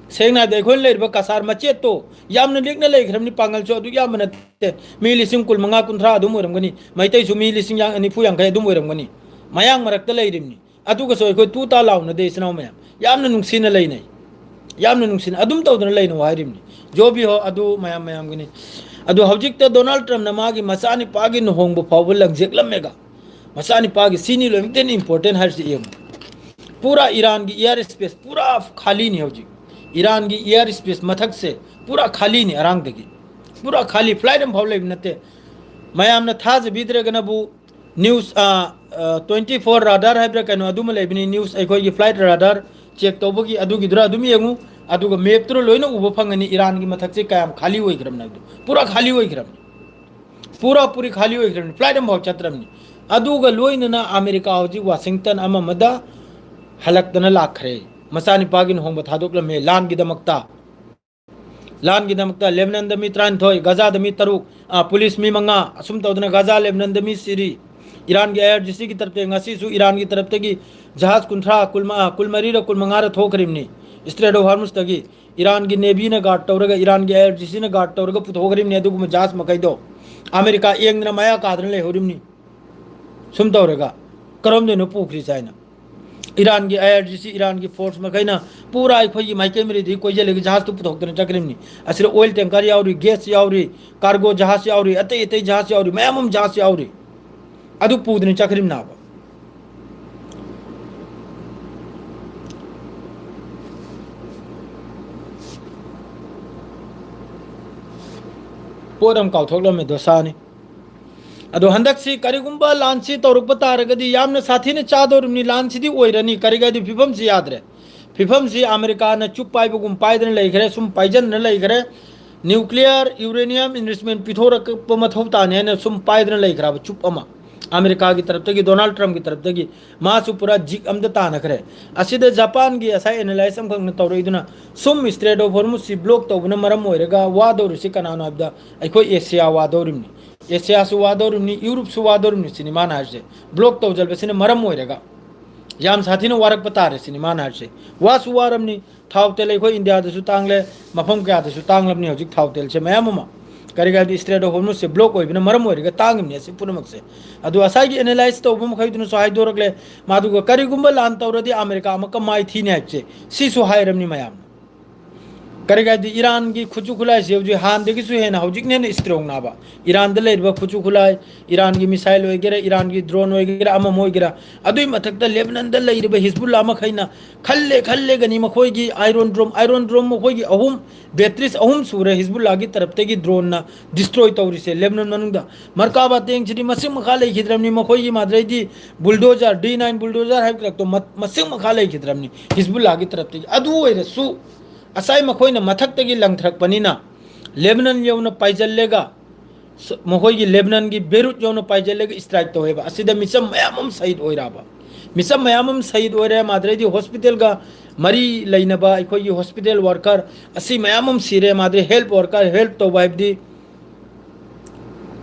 ꯁꯦꯡꯅ ꯍꯥꯏꯕꯗ ꯑꯩꯈꯣꯏꯅ ꯂꯩꯔꯤꯕ ꯀꯁꯥꯔ ꯃꯆꯦꯠꯇꯣ ꯌꯥꯝꯅ ꯂꯤꯛꯅ ꯂꯩꯈ꯭ꯔꯕꯅꯤ, ꯄꯥꯡꯒꯜꯁꯨ ꯑꯗꯨꯛ ꯌꯥꯝꯕ ꯅꯠꯇꯦ꯫ ꯃꯤ ꯂꯤꯁꯤꯡ ꯀꯨꯟ ꯃꯉꯥ, ꯀꯨꯟꯊ꯭ꯔꯥ ꯑꯗꯨꯝ ꯑꯣꯏꯔꯝꯒꯅꯤ, ꯃꯩꯇꯩꯁꯨ ꯃꯤ ꯂꯤꯁꯤꯡ ꯌꯥꯡ-, ꯅꯤꯐꯨ ꯌꯥꯡꯈꯩ ꯑꯗꯨꯝ ꯑꯣꯏꯔꯝꯒꯅꯤ꯫ ꯃꯌꯥꯡ ꯃꯔꯛꯇ ꯂꯩꯔꯤꯕꯅꯤ꯫ ꯑꯗꯨꯒꯁꯨ ꯑꯩꯈꯣꯏ ꯇꯨ ꯇꯥ ꯂꯥꯎꯅꯗꯦ, ꯏꯆꯤꯟ ꯏꯅꯥꯎ ꯃꯌꯥꯝ꯫ ꯌꯥꯝꯅ ꯅꯨꯡꯁꯤꯅ ꯂꯩꯅꯩ꯫ ꯌꯥꯝꯅ ꯅꯨꯡꯁꯤꯅ ꯑꯗꯨꯝ ꯇꯧꯗꯅ ꯂꯩꯅꯧ ꯍꯥꯏꯔꯤꯕꯅꯤ꯫ ꯖꯣꯕꯤ ꯍꯣ ꯑꯗꯨ ꯃꯌꯥꯝ ꯃꯌꯥꯝꯒꯤꯅꯤ꯫ ꯑꯗꯨ ꯍꯧꯖꯤꯛꯇ ꯗꯣꯅꯥꯜꯗ ꯇ꯭ꯔꯝꯞꯅ ꯃꯥꯒꯤ ꯃꯆꯥꯅꯤꯄꯥꯒꯤ ꯂꯨꯍꯣꯡꯕ ꯐꯥꯎꯕ ꯂꯪꯖꯦꯛꯂꯝꯃꯦꯒ꯫ ꯃꯆꯥꯅꯤꯄꯥꯒꯤ ꯁꯤꯅꯤ ꯂꯣꯏꯅꯃꯛꯇꯩꯅ ꯏꯝꯄꯣꯔꯇꯦꯟ ꯍꯥꯏꯔꯤꯁꯤ ꯌꯦꯡꯉꯨ꯫ ꯄꯨꯔꯥ ꯏꯔꯥꯟꯒꯤ ꯏꯌꯥꯔ ꯁ꯭ꯄꯦꯁ ꯄꯨꯔꯥ ꯈꯥꯂꯤꯅꯤ ꯍꯧꯖꯤꯛ꯫ ꯏꯔꯥꯟꯒꯤ ꯏꯌꯥꯔ ꯁ꯭ꯄꯦꯁ ꯃꯊꯛꯁꯦ ꯄꯨꯔꯥ ꯈꯥꯂꯤꯅꯤ ꯑꯔꯥꯡꯗꯒꯤ꯫ ꯄꯨꯔꯥ ꯈꯥꯂꯤ, ꯐ꯭ꯂꯥꯏꯠ ꯑꯃꯐꯥꯎ ꯂꯩꯕ ꯅꯠꯇꯦ꯫ ꯃꯌꯥꯝꯅ ꯊꯥꯖꯕꯤꯗ꯭ꯔꯒꯅꯕꯨ ꯅ꯭ꯌꯨꯁ, ꯑ, ꯑ, ꯇ꯭ꯋꯦꯟꯇꯤ ꯐꯣꯔ ꯔꯥꯗꯥꯔ ꯍꯥꯏꯕ꯭ꯔꯥ ꯀꯩꯅꯣ, ꯑꯗꯨꯃ ꯂꯩꯕꯅꯤ, ꯅ꯭ꯌꯨꯁ, ꯑꯩꯈꯣꯏꯒꯤ ꯐ꯭ꯂꯥꯏꯠ ꯔꯥꯗꯥꯔ ꯆꯦꯛ ꯇꯧꯕꯒꯤ, ꯑꯗꯨꯒꯤꯗꯨꯔ ꯑꯗꯨꯝ ꯌꯦꯡꯉꯨ꯫ ꯑꯗꯨꯒ ꯃꯦꯞꯇꯨꯔ ꯂꯣꯏꯅ ꯎꯕ ꯐꯪꯒꯅꯤ, ꯏꯔꯥꯟꯒꯤ ꯃꯊꯛꯁꯦ ꯀꯌꯥꯝ ꯈꯥꯂꯤ ꯑꯣꯏꯈ꯭ꯔꯕꯅꯦ ꯍꯥꯏꯕꯗꯣ꯫ ꯄꯨꯔꯥ ꯈꯥꯂꯤ ꯑꯣꯏꯈ꯭ꯔꯕꯅꯤ, ꯄꯨꯔꯥ ꯄꯨꯔꯤ ꯈꯥꯂꯤ ꯑꯣꯏꯈ꯭ꯔꯕꯅꯤ, ꯐ꯭ꯂꯥꯏꯠ ꯑꯃꯐꯥꯎ ꯆꯠꯇ꯭ꯔꯕꯅꯤ꯫ ꯑꯗꯨꯒ ꯂꯣꯏꯅꯅ ꯑꯃꯦꯔꯤꯀꯥ ꯍꯧꯖꯤꯛ ꯋꯥꯁꯤꯡꯇꯟ ꯑꯃ ꯑꯃꯗ ꯍꯜꯂꯛꯇꯅ ꯂꯥꯛꯈ꯭ꯔꯦ꯫ ꯃꯆꯥꯅꯤꯄꯥꯒꯤ ꯂꯨꯍꯣꯡꯕ ꯊꯥꯗꯣꯛꯂꯝꯃꯦ ꯂꯥꯟꯒꯤꯗꯃꯛꯇ꯫ ꯂꯥꯟꯒꯤꯗꯃꯛꯇ ꯂꯦꯕꯅꯟꯗ ꯃꯤ ꯇꯔꯥꯅꯤꯊꯣꯏ, ꯒꯖꯥꯗ ꯃꯤ ꯇꯔꯨꯛ, ꯑ, ꯄꯨꯂꯤꯁ ꯃꯤ ꯃꯉꯥ, ꯑꯁꯨꯝ ꯇꯧꯗꯅ ꯒꯖꯥ ꯂꯦꯕꯅꯟꯗ ꯃꯤ ꯁꯤꯔꯤ꯫ ꯏꯔꯥꯟꯒꯤ ꯑꯥꯏ ꯑꯥꯔ ꯖꯤ ꯁꯤꯒꯤ ꯇꯔꯞꯇ ꯉꯁꯤꯁꯨ ꯏꯔꯥꯟꯒꯤ ꯇꯔꯞꯇꯒꯤ ꯖꯍꯥꯖ ꯀꯨꯟꯊ꯭ꯔꯥ, ꯀꯨꯟꯃ-, ꯑ, ꯀꯨꯟꯃꯔꯤꯔ ꯀꯨꯟꯃꯉꯥꯔ ꯊꯣꯛꯈ꯭ꯔꯤꯕꯅꯤ ꯏꯁꯇ꯭ꯔꯦꯠ ꯑꯣꯐ ꯍꯣꯔꯃꯨꯖꯇꯒꯤ꯫ ꯏꯔꯥꯟꯒꯤ ꯅꯦꯚꯤꯅ ꯒꯥꯔꯗ ꯇꯧꯔꯒ, ꯏꯔꯥꯟꯒꯤ ꯑꯥꯏ ꯑꯥꯔ ꯖꯤ ꯁꯤꯅ ꯒꯥꯔꯗ ꯇꯧꯔꯒ ꯄꯨꯊꯣꯛꯈ꯭ꯔꯤꯕꯅꯤ ꯑꯗꯨꯒꯨꯝꯕ ꯖꯍꯥꯖ ꯃꯈꯩꯗꯣ꯫ ꯑꯃꯦꯔꯤꯀꯥ ꯌꯦꯡꯗꯅ ꯃꯌꯥ ꯀꯥꯗꯅ ꯂꯩꯍꯧꯔꯤꯕꯅꯤ꯫ ꯁꯨꯝ ꯇꯧꯔꯒ ꯀꯔꯝꯗꯣꯏꯅꯣ ꯄꯨꯈ꯭ꯔꯤꯁꯦ ꯍꯥꯏꯅ? ꯏꯔꯥꯟꯒꯤ ꯑꯥꯏ ꯑꯥꯔ ꯖꯤ ꯁꯤ, ꯏꯔꯥꯟꯒꯤ ꯐꯣꯔꯁ ꯃꯈꯩꯅ ꯄꯨꯔꯥ ꯑꯩꯈꯣꯏꯒꯤ ꯃꯥꯏꯀꯩ ꯃꯔꯤꯗꯒꯤ ꯀꯣꯏꯁꯤꯜꯂꯒ ꯖꯍꯥꯖꯇꯨ ꯄꯨꯊꯣꯛꯇꯅ ꯆꯠꯈ꯭ꯔꯤꯕꯅꯤ꯫ ꯑꯁꯤꯗ ꯑꯣꯏꯜ ꯇꯦꯡꯀꯔ ꯌꯥꯎꯔꯤ, ꯒ꯭ꯌꯥꯁ ꯌꯥꯎꯔꯤ, ꯀꯥꯔꯒꯣ ꯖꯍꯥꯖ ꯌꯥꯎꯔꯤ, ꯑꯇꯩ ꯑꯇꯩ ꯖꯍꯥꯖ ꯌꯥꯎꯔꯤ, ꯃꯌꯥꯝ ꯑꯃ ꯖꯍꯥꯖ ꯌꯥꯎꯔꯤ꯫ ꯑꯗꯨ ꯄꯨꯗꯅ ꯆꯠꯈ꯭ꯔꯤꯕꯅꯦꯕ꯫ ꯄꯣꯠ ꯑꯃ ꯀꯥꯎꯊꯣꯛꯂꯝꯃꯦ, ꯗꯣꯁꯥꯅꯤ꯫ ꯑꯗꯣ ꯍꯟꯗꯛꯁꯤ ꯀꯔꯤꯒꯨꯝꯕ ꯂꯥꯟꯁꯤ ꯇꯧꯔꯛꯄ ꯇꯥꯔꯒꯗꯤ ꯌꯥꯝꯅ ꯁꯥꯊꯤꯅ ꯆꯥꯗꯧꯔꯤꯕꯅꯤ, ꯂꯥꯟꯁꯤꯗꯤ ꯑꯣꯏꯔꯅꯤ꯫ ꯀꯔꯤꯒꯤ ꯍꯥꯏꯗꯤ ꯐꯤꯕꯝꯁꯤ ꯌꯥꯗ꯭ꯔꯦ꯫ ꯐꯤꯕꯝꯁꯤ ꯑꯃꯦꯔꯤꯀꯥꯅ ꯆꯨꯞ ꯄꯥꯏꯕꯒꯨꯝ ꯄꯥꯏꯗꯅ ꯂꯩꯈ꯭ꯔꯦ, ꯁꯨꯝ ꯄꯥꯏꯖꯟꯗꯅ ꯂꯩꯈ꯭ꯔꯦ꯫ ꯅ꯭ꯌꯨꯀ꯭ꯂꯤꯌꯔ, ꯌꯨꯔꯦꯅꯤꯌꯝ ꯏꯟꯚꯦꯁꯃꯦꯟ ꯄꯤꯊꯣꯔꯛꯄ ꯃꯊꯧ ꯇꯥꯅꯤ ꯍꯥꯏꯅ ꯁꯨꯝ ꯄꯥꯏꯗꯅ ꯂꯩꯈ꯭ꯔꯕ ꯆꯨꯞ ꯑꯃ꯫ ꯑꯃꯦꯔꯤꯀꯥꯒꯤ ꯇꯔꯞꯇꯒꯤ, ꯗꯣꯅꯥꯜꯗ ꯇ꯭ꯔꯝꯞꯀꯤ ꯇꯔꯞꯇꯒꯤ ꯃꯥꯁꯨ ꯄꯨꯔꯥ ꯖꯤꯛ ꯑꯝꯗ ꯇꯥꯅꯈ꯭ꯔꯦ꯫ ꯑꯁꯤꯗ ꯖꯄꯥꯟꯒꯤ ꯉꯁꯥꯏ ꯑꯦꯅꯥꯂꯥꯏꯁ ꯑꯃꯈꯛꯅ ꯇꯧꯔꯛꯏꯗꯨꯅ ꯁꯨꯝ ꯏꯁꯇ꯭ꯔꯦꯠ ꯑꯣꯐ ꯍꯣꯔꯃꯨꯖꯁꯤ ꯕ꯭ꯂꯣꯛ ꯇꯧꯕꯅ ꯃꯔꯝ ꯑꯣꯏꯔꯒ ꯋꯥꯗꯧꯔꯤꯁꯤ ꯀꯅꯥꯅꯣ ꯍꯥꯏꯕꯗ ꯑꯩꯈꯣꯏ ꯑꯦꯁꯤꯌꯥ ꯋꯥꯗꯧꯔꯤꯕꯅꯤ꯫ ꯑꯦꯁꯤꯌꯥꯁꯨ ꯋꯥꯗꯧꯔꯤꯕꯅꯤ, ꯌꯨꯔꯨꯞꯁꯨ ꯋꯥꯗꯧꯔꯤꯕꯅꯤ ꯁꯤꯅꯤ ꯃꯥꯅ ꯍꯥꯏꯔꯤꯁꯦ꯫ ꯕ꯭ꯂꯣꯛ ꯇꯧꯁꯤꯟꯕꯁꯤꯅ ꯃꯔꯝ ꯑꯣꯏꯔꯒ ꯌꯥꯝ ꯁꯥꯊꯤꯅ ꯋꯥꯔꯛꯄ ꯇꯥꯔꯦ ꯁꯤꯅꯤ ꯃꯥꯅ ꯍꯥꯏꯔꯤꯁꯦ꯫ ꯋꯥꯁꯨ ꯋꯥꯔꯝꯅꯤ, ꯊꯥꯎ ꯇꯦꯜ ꯑꯩꯈꯣꯏ ꯏꯟꯗꯤꯌꯥꯗꯁꯨ ꯇꯥꯡꯂꯦ, ꯃꯐꯝ ꯀꯌꯥꯗꯁꯨ ꯇꯥꯡꯂꯕꯅꯤ ꯍꯧꯖꯤꯛ ꯊꯥꯎ ꯇꯦꯜꯁꯦ ꯃꯌꯥꯝ ꯑꯃ꯫ ꯀꯔꯤꯒꯤ ꯍꯥꯏꯕꯗꯤ ꯏꯁꯇ꯭ꯔꯦꯠ ꯑꯣꯐ ꯍꯣꯔꯃꯨꯖꯁꯦ ꯕ꯭ꯂꯣꯛ ꯑꯣꯏꯕꯅ ꯃꯔꯝ ꯑꯣꯏꯔꯒ ꯇꯥꯡꯉꯤꯕꯅꯤ ꯑꯁꯤ ꯄꯨꯝꯅꯃꯛꯁꯦ꯫ ꯑꯗꯨ ꯉꯁꯥꯏꯒꯤ ꯑꯦꯅꯥꯂꯥꯏꯁ ꯇꯧꯕ ꯃꯈꯩꯗꯨꯅꯁꯨ ꯍꯥꯏꯗꯣꯔꯛꯂꯦ, ꯃꯗꯨꯒ ꯀꯔꯤꯒꯨꯝꯕ ꯂꯥꯟ ꯇꯧꯔꯗꯤ ꯑꯃꯦꯔꯤꯀꯥ ꯑꯃꯨꯛꯀ ꯃꯥꯏ ꯊꯤꯅꯤ ꯍꯥꯏꯕꯁꯦ ꯁꯤꯁꯨ ꯍꯥꯏꯔꯝꯅꯤ ꯃꯌꯥꯝꯅ꯫ ꯀꯔꯤꯒꯤ ꯍꯥꯏꯗꯤ ꯏꯔꯥꯟꯒꯤ ꯈꯨꯠꯁꯨ ꯈꯨꯠꯂꯥꯏꯁꯦ ꯍꯧꯖꯤꯛ ꯍꯥꯟꯅꯗꯒꯤꯁꯨ ꯍꯦꯟꯅ ꯍꯧꯖꯤꯛꯅ ꯍꯦꯟꯅ ꯏꯁꯇ꯭ꯔꯣꯡꯅꯕ꯫ ꯏꯔꯥꯟꯗ ꯂꯩꯔꯤꯕ ꯈꯨꯠꯁꯨ ꯈꯨꯠꯂꯥꯏ, ꯏꯔꯥꯟꯒꯤ ꯃꯤꯁꯥꯏꯜ ꯑꯣꯏꯒꯦꯔꯥ, ꯏꯔꯥꯟꯒꯤ ꯗ꯭ꯔꯣꯟ ꯑꯣꯏꯒꯦꯔꯥ, ꯑꯃ ꯑꯃ ꯑꯣꯏꯒꯦꯔꯥ, ꯑꯗꯨꯒꯤ ꯃꯊꯛꯇ ꯂꯦꯕꯅꯟꯗ ꯂꯩꯔꯤꯕ ꯍꯤꯖꯕꯨꯜꯂꯥ ꯃꯈꯩꯅ ꯈꯜꯂꯦ ꯈꯜꯂꯦꯒꯅꯤ ꯃꯈꯣꯏꯒꯤ ꯑꯥꯏꯔꯣꯟ ꯗ꯭ꯔꯣꯝ, ꯑꯥꯏꯔꯣꯟ ꯗ꯭ꯔꯣꯝ ꯃꯈꯣꯏꯒꯤ ꯑꯍꯨꯝ, ꯕꯦꯇ꯭ꯔꯤꯁ ꯑꯍꯨꯝ ꯁꯨꯔꯦ ꯍꯤꯖꯕꯨꯜꯂꯥꯒꯤ ꯇꯔꯞꯇꯒꯤ ꯗ꯭ꯔꯣꯟꯅ ꯗꯤꯁꯇ꯭ꯔꯣꯏ ꯇꯧꯔꯤꯁꯦ ꯂꯦꯕꯅꯟ ꯃꯅꯨꯡꯗ꯫ ꯃꯔꯀꯥꯕꯥ ꯇꯦꯡꯁꯤꯗꯤ ꯃꯁꯤꯡ ꯃꯈꯥ ꯂꯩꯈꯤꯗ꯭ꯔꯕꯅꯤ ꯃꯈꯣꯏꯒꯤ ꯃꯥꯗ꯭ꯔꯩꯗꯤ ꯕꯨꯜꯗꯣꯖꯔ, ꯗꯤ ꯅꯥꯏꯟ ꯕꯨꯜꯗꯣꯖꯔ ꯍꯥꯏꯕ ꯇꯔꯞꯇꯣ ꯃ-, ꯃꯁꯤꯡ ꯃꯈꯥ ꯂꯩꯈꯤꯗ꯭ꯔꯕꯅꯤ ꯍꯤꯖꯕꯨꯜꯂꯥꯒꯤ ꯇꯔꯞꯇꯒꯤ꯫ ꯑꯗꯨ ꯑꯣꯏꯔꯁꯨ ꯉꯁꯥꯏ ꯃꯈꯣꯏꯅ ꯃꯊꯛꯇꯒꯤ ꯂꯪꯊꯔꯛꯄꯅꯤꯅ ꯂꯦꯕꯅꯟ ꯌꯧꯅ ꯄꯥꯏꯖꯜꯂꯦꯒ, ꯁ-, ꯃꯈꯣꯏꯒꯤ ꯂꯦꯕꯅꯟꯒꯤ ꯕꯦꯔꯨꯠ ꯌꯧꯅ ꯄꯥꯏꯖꯜꯂꯦꯒ ꯏꯁꯇ꯭ꯔꯥꯏꯛ ꯇꯧꯋꯦꯕ꯫ ꯑꯁꯤꯗ ꯃꯤꯆꯝ ꯃꯌꯥꯝ ꯑꯃ ꯁꯍꯤꯗ ꯑꯣꯏꯔꯕ, ꯃꯤꯆꯝ ꯃꯌꯥꯝ ꯑꯃ ꯁꯍꯤꯗ ꯑꯣꯏꯔꯦ꯫ ꯃꯥꯗ꯭ꯔꯩꯗꯤ ꯍꯣꯁꯄꯤꯇꯥꯜꯒ ꯃꯔꯤ ꯂꯩꯅꯕ ꯑꯩꯈꯣꯏꯒꯤ ꯍꯣꯁꯄꯤꯇꯥꯜ ꯋꯥꯔꯀꯔ ꯑꯁꯤ ꯃꯌꯥꯝ ꯑꯃ ꯁꯤꯔꯦ꯫ ꯃꯥꯗ꯭ꯔꯩ ꯍꯦꯜꯞ ꯋꯥꯔꯀꯔ ꯍꯦꯜꯞ ꯇꯧꯕ ꯍꯥꯏꯕꯗꯤ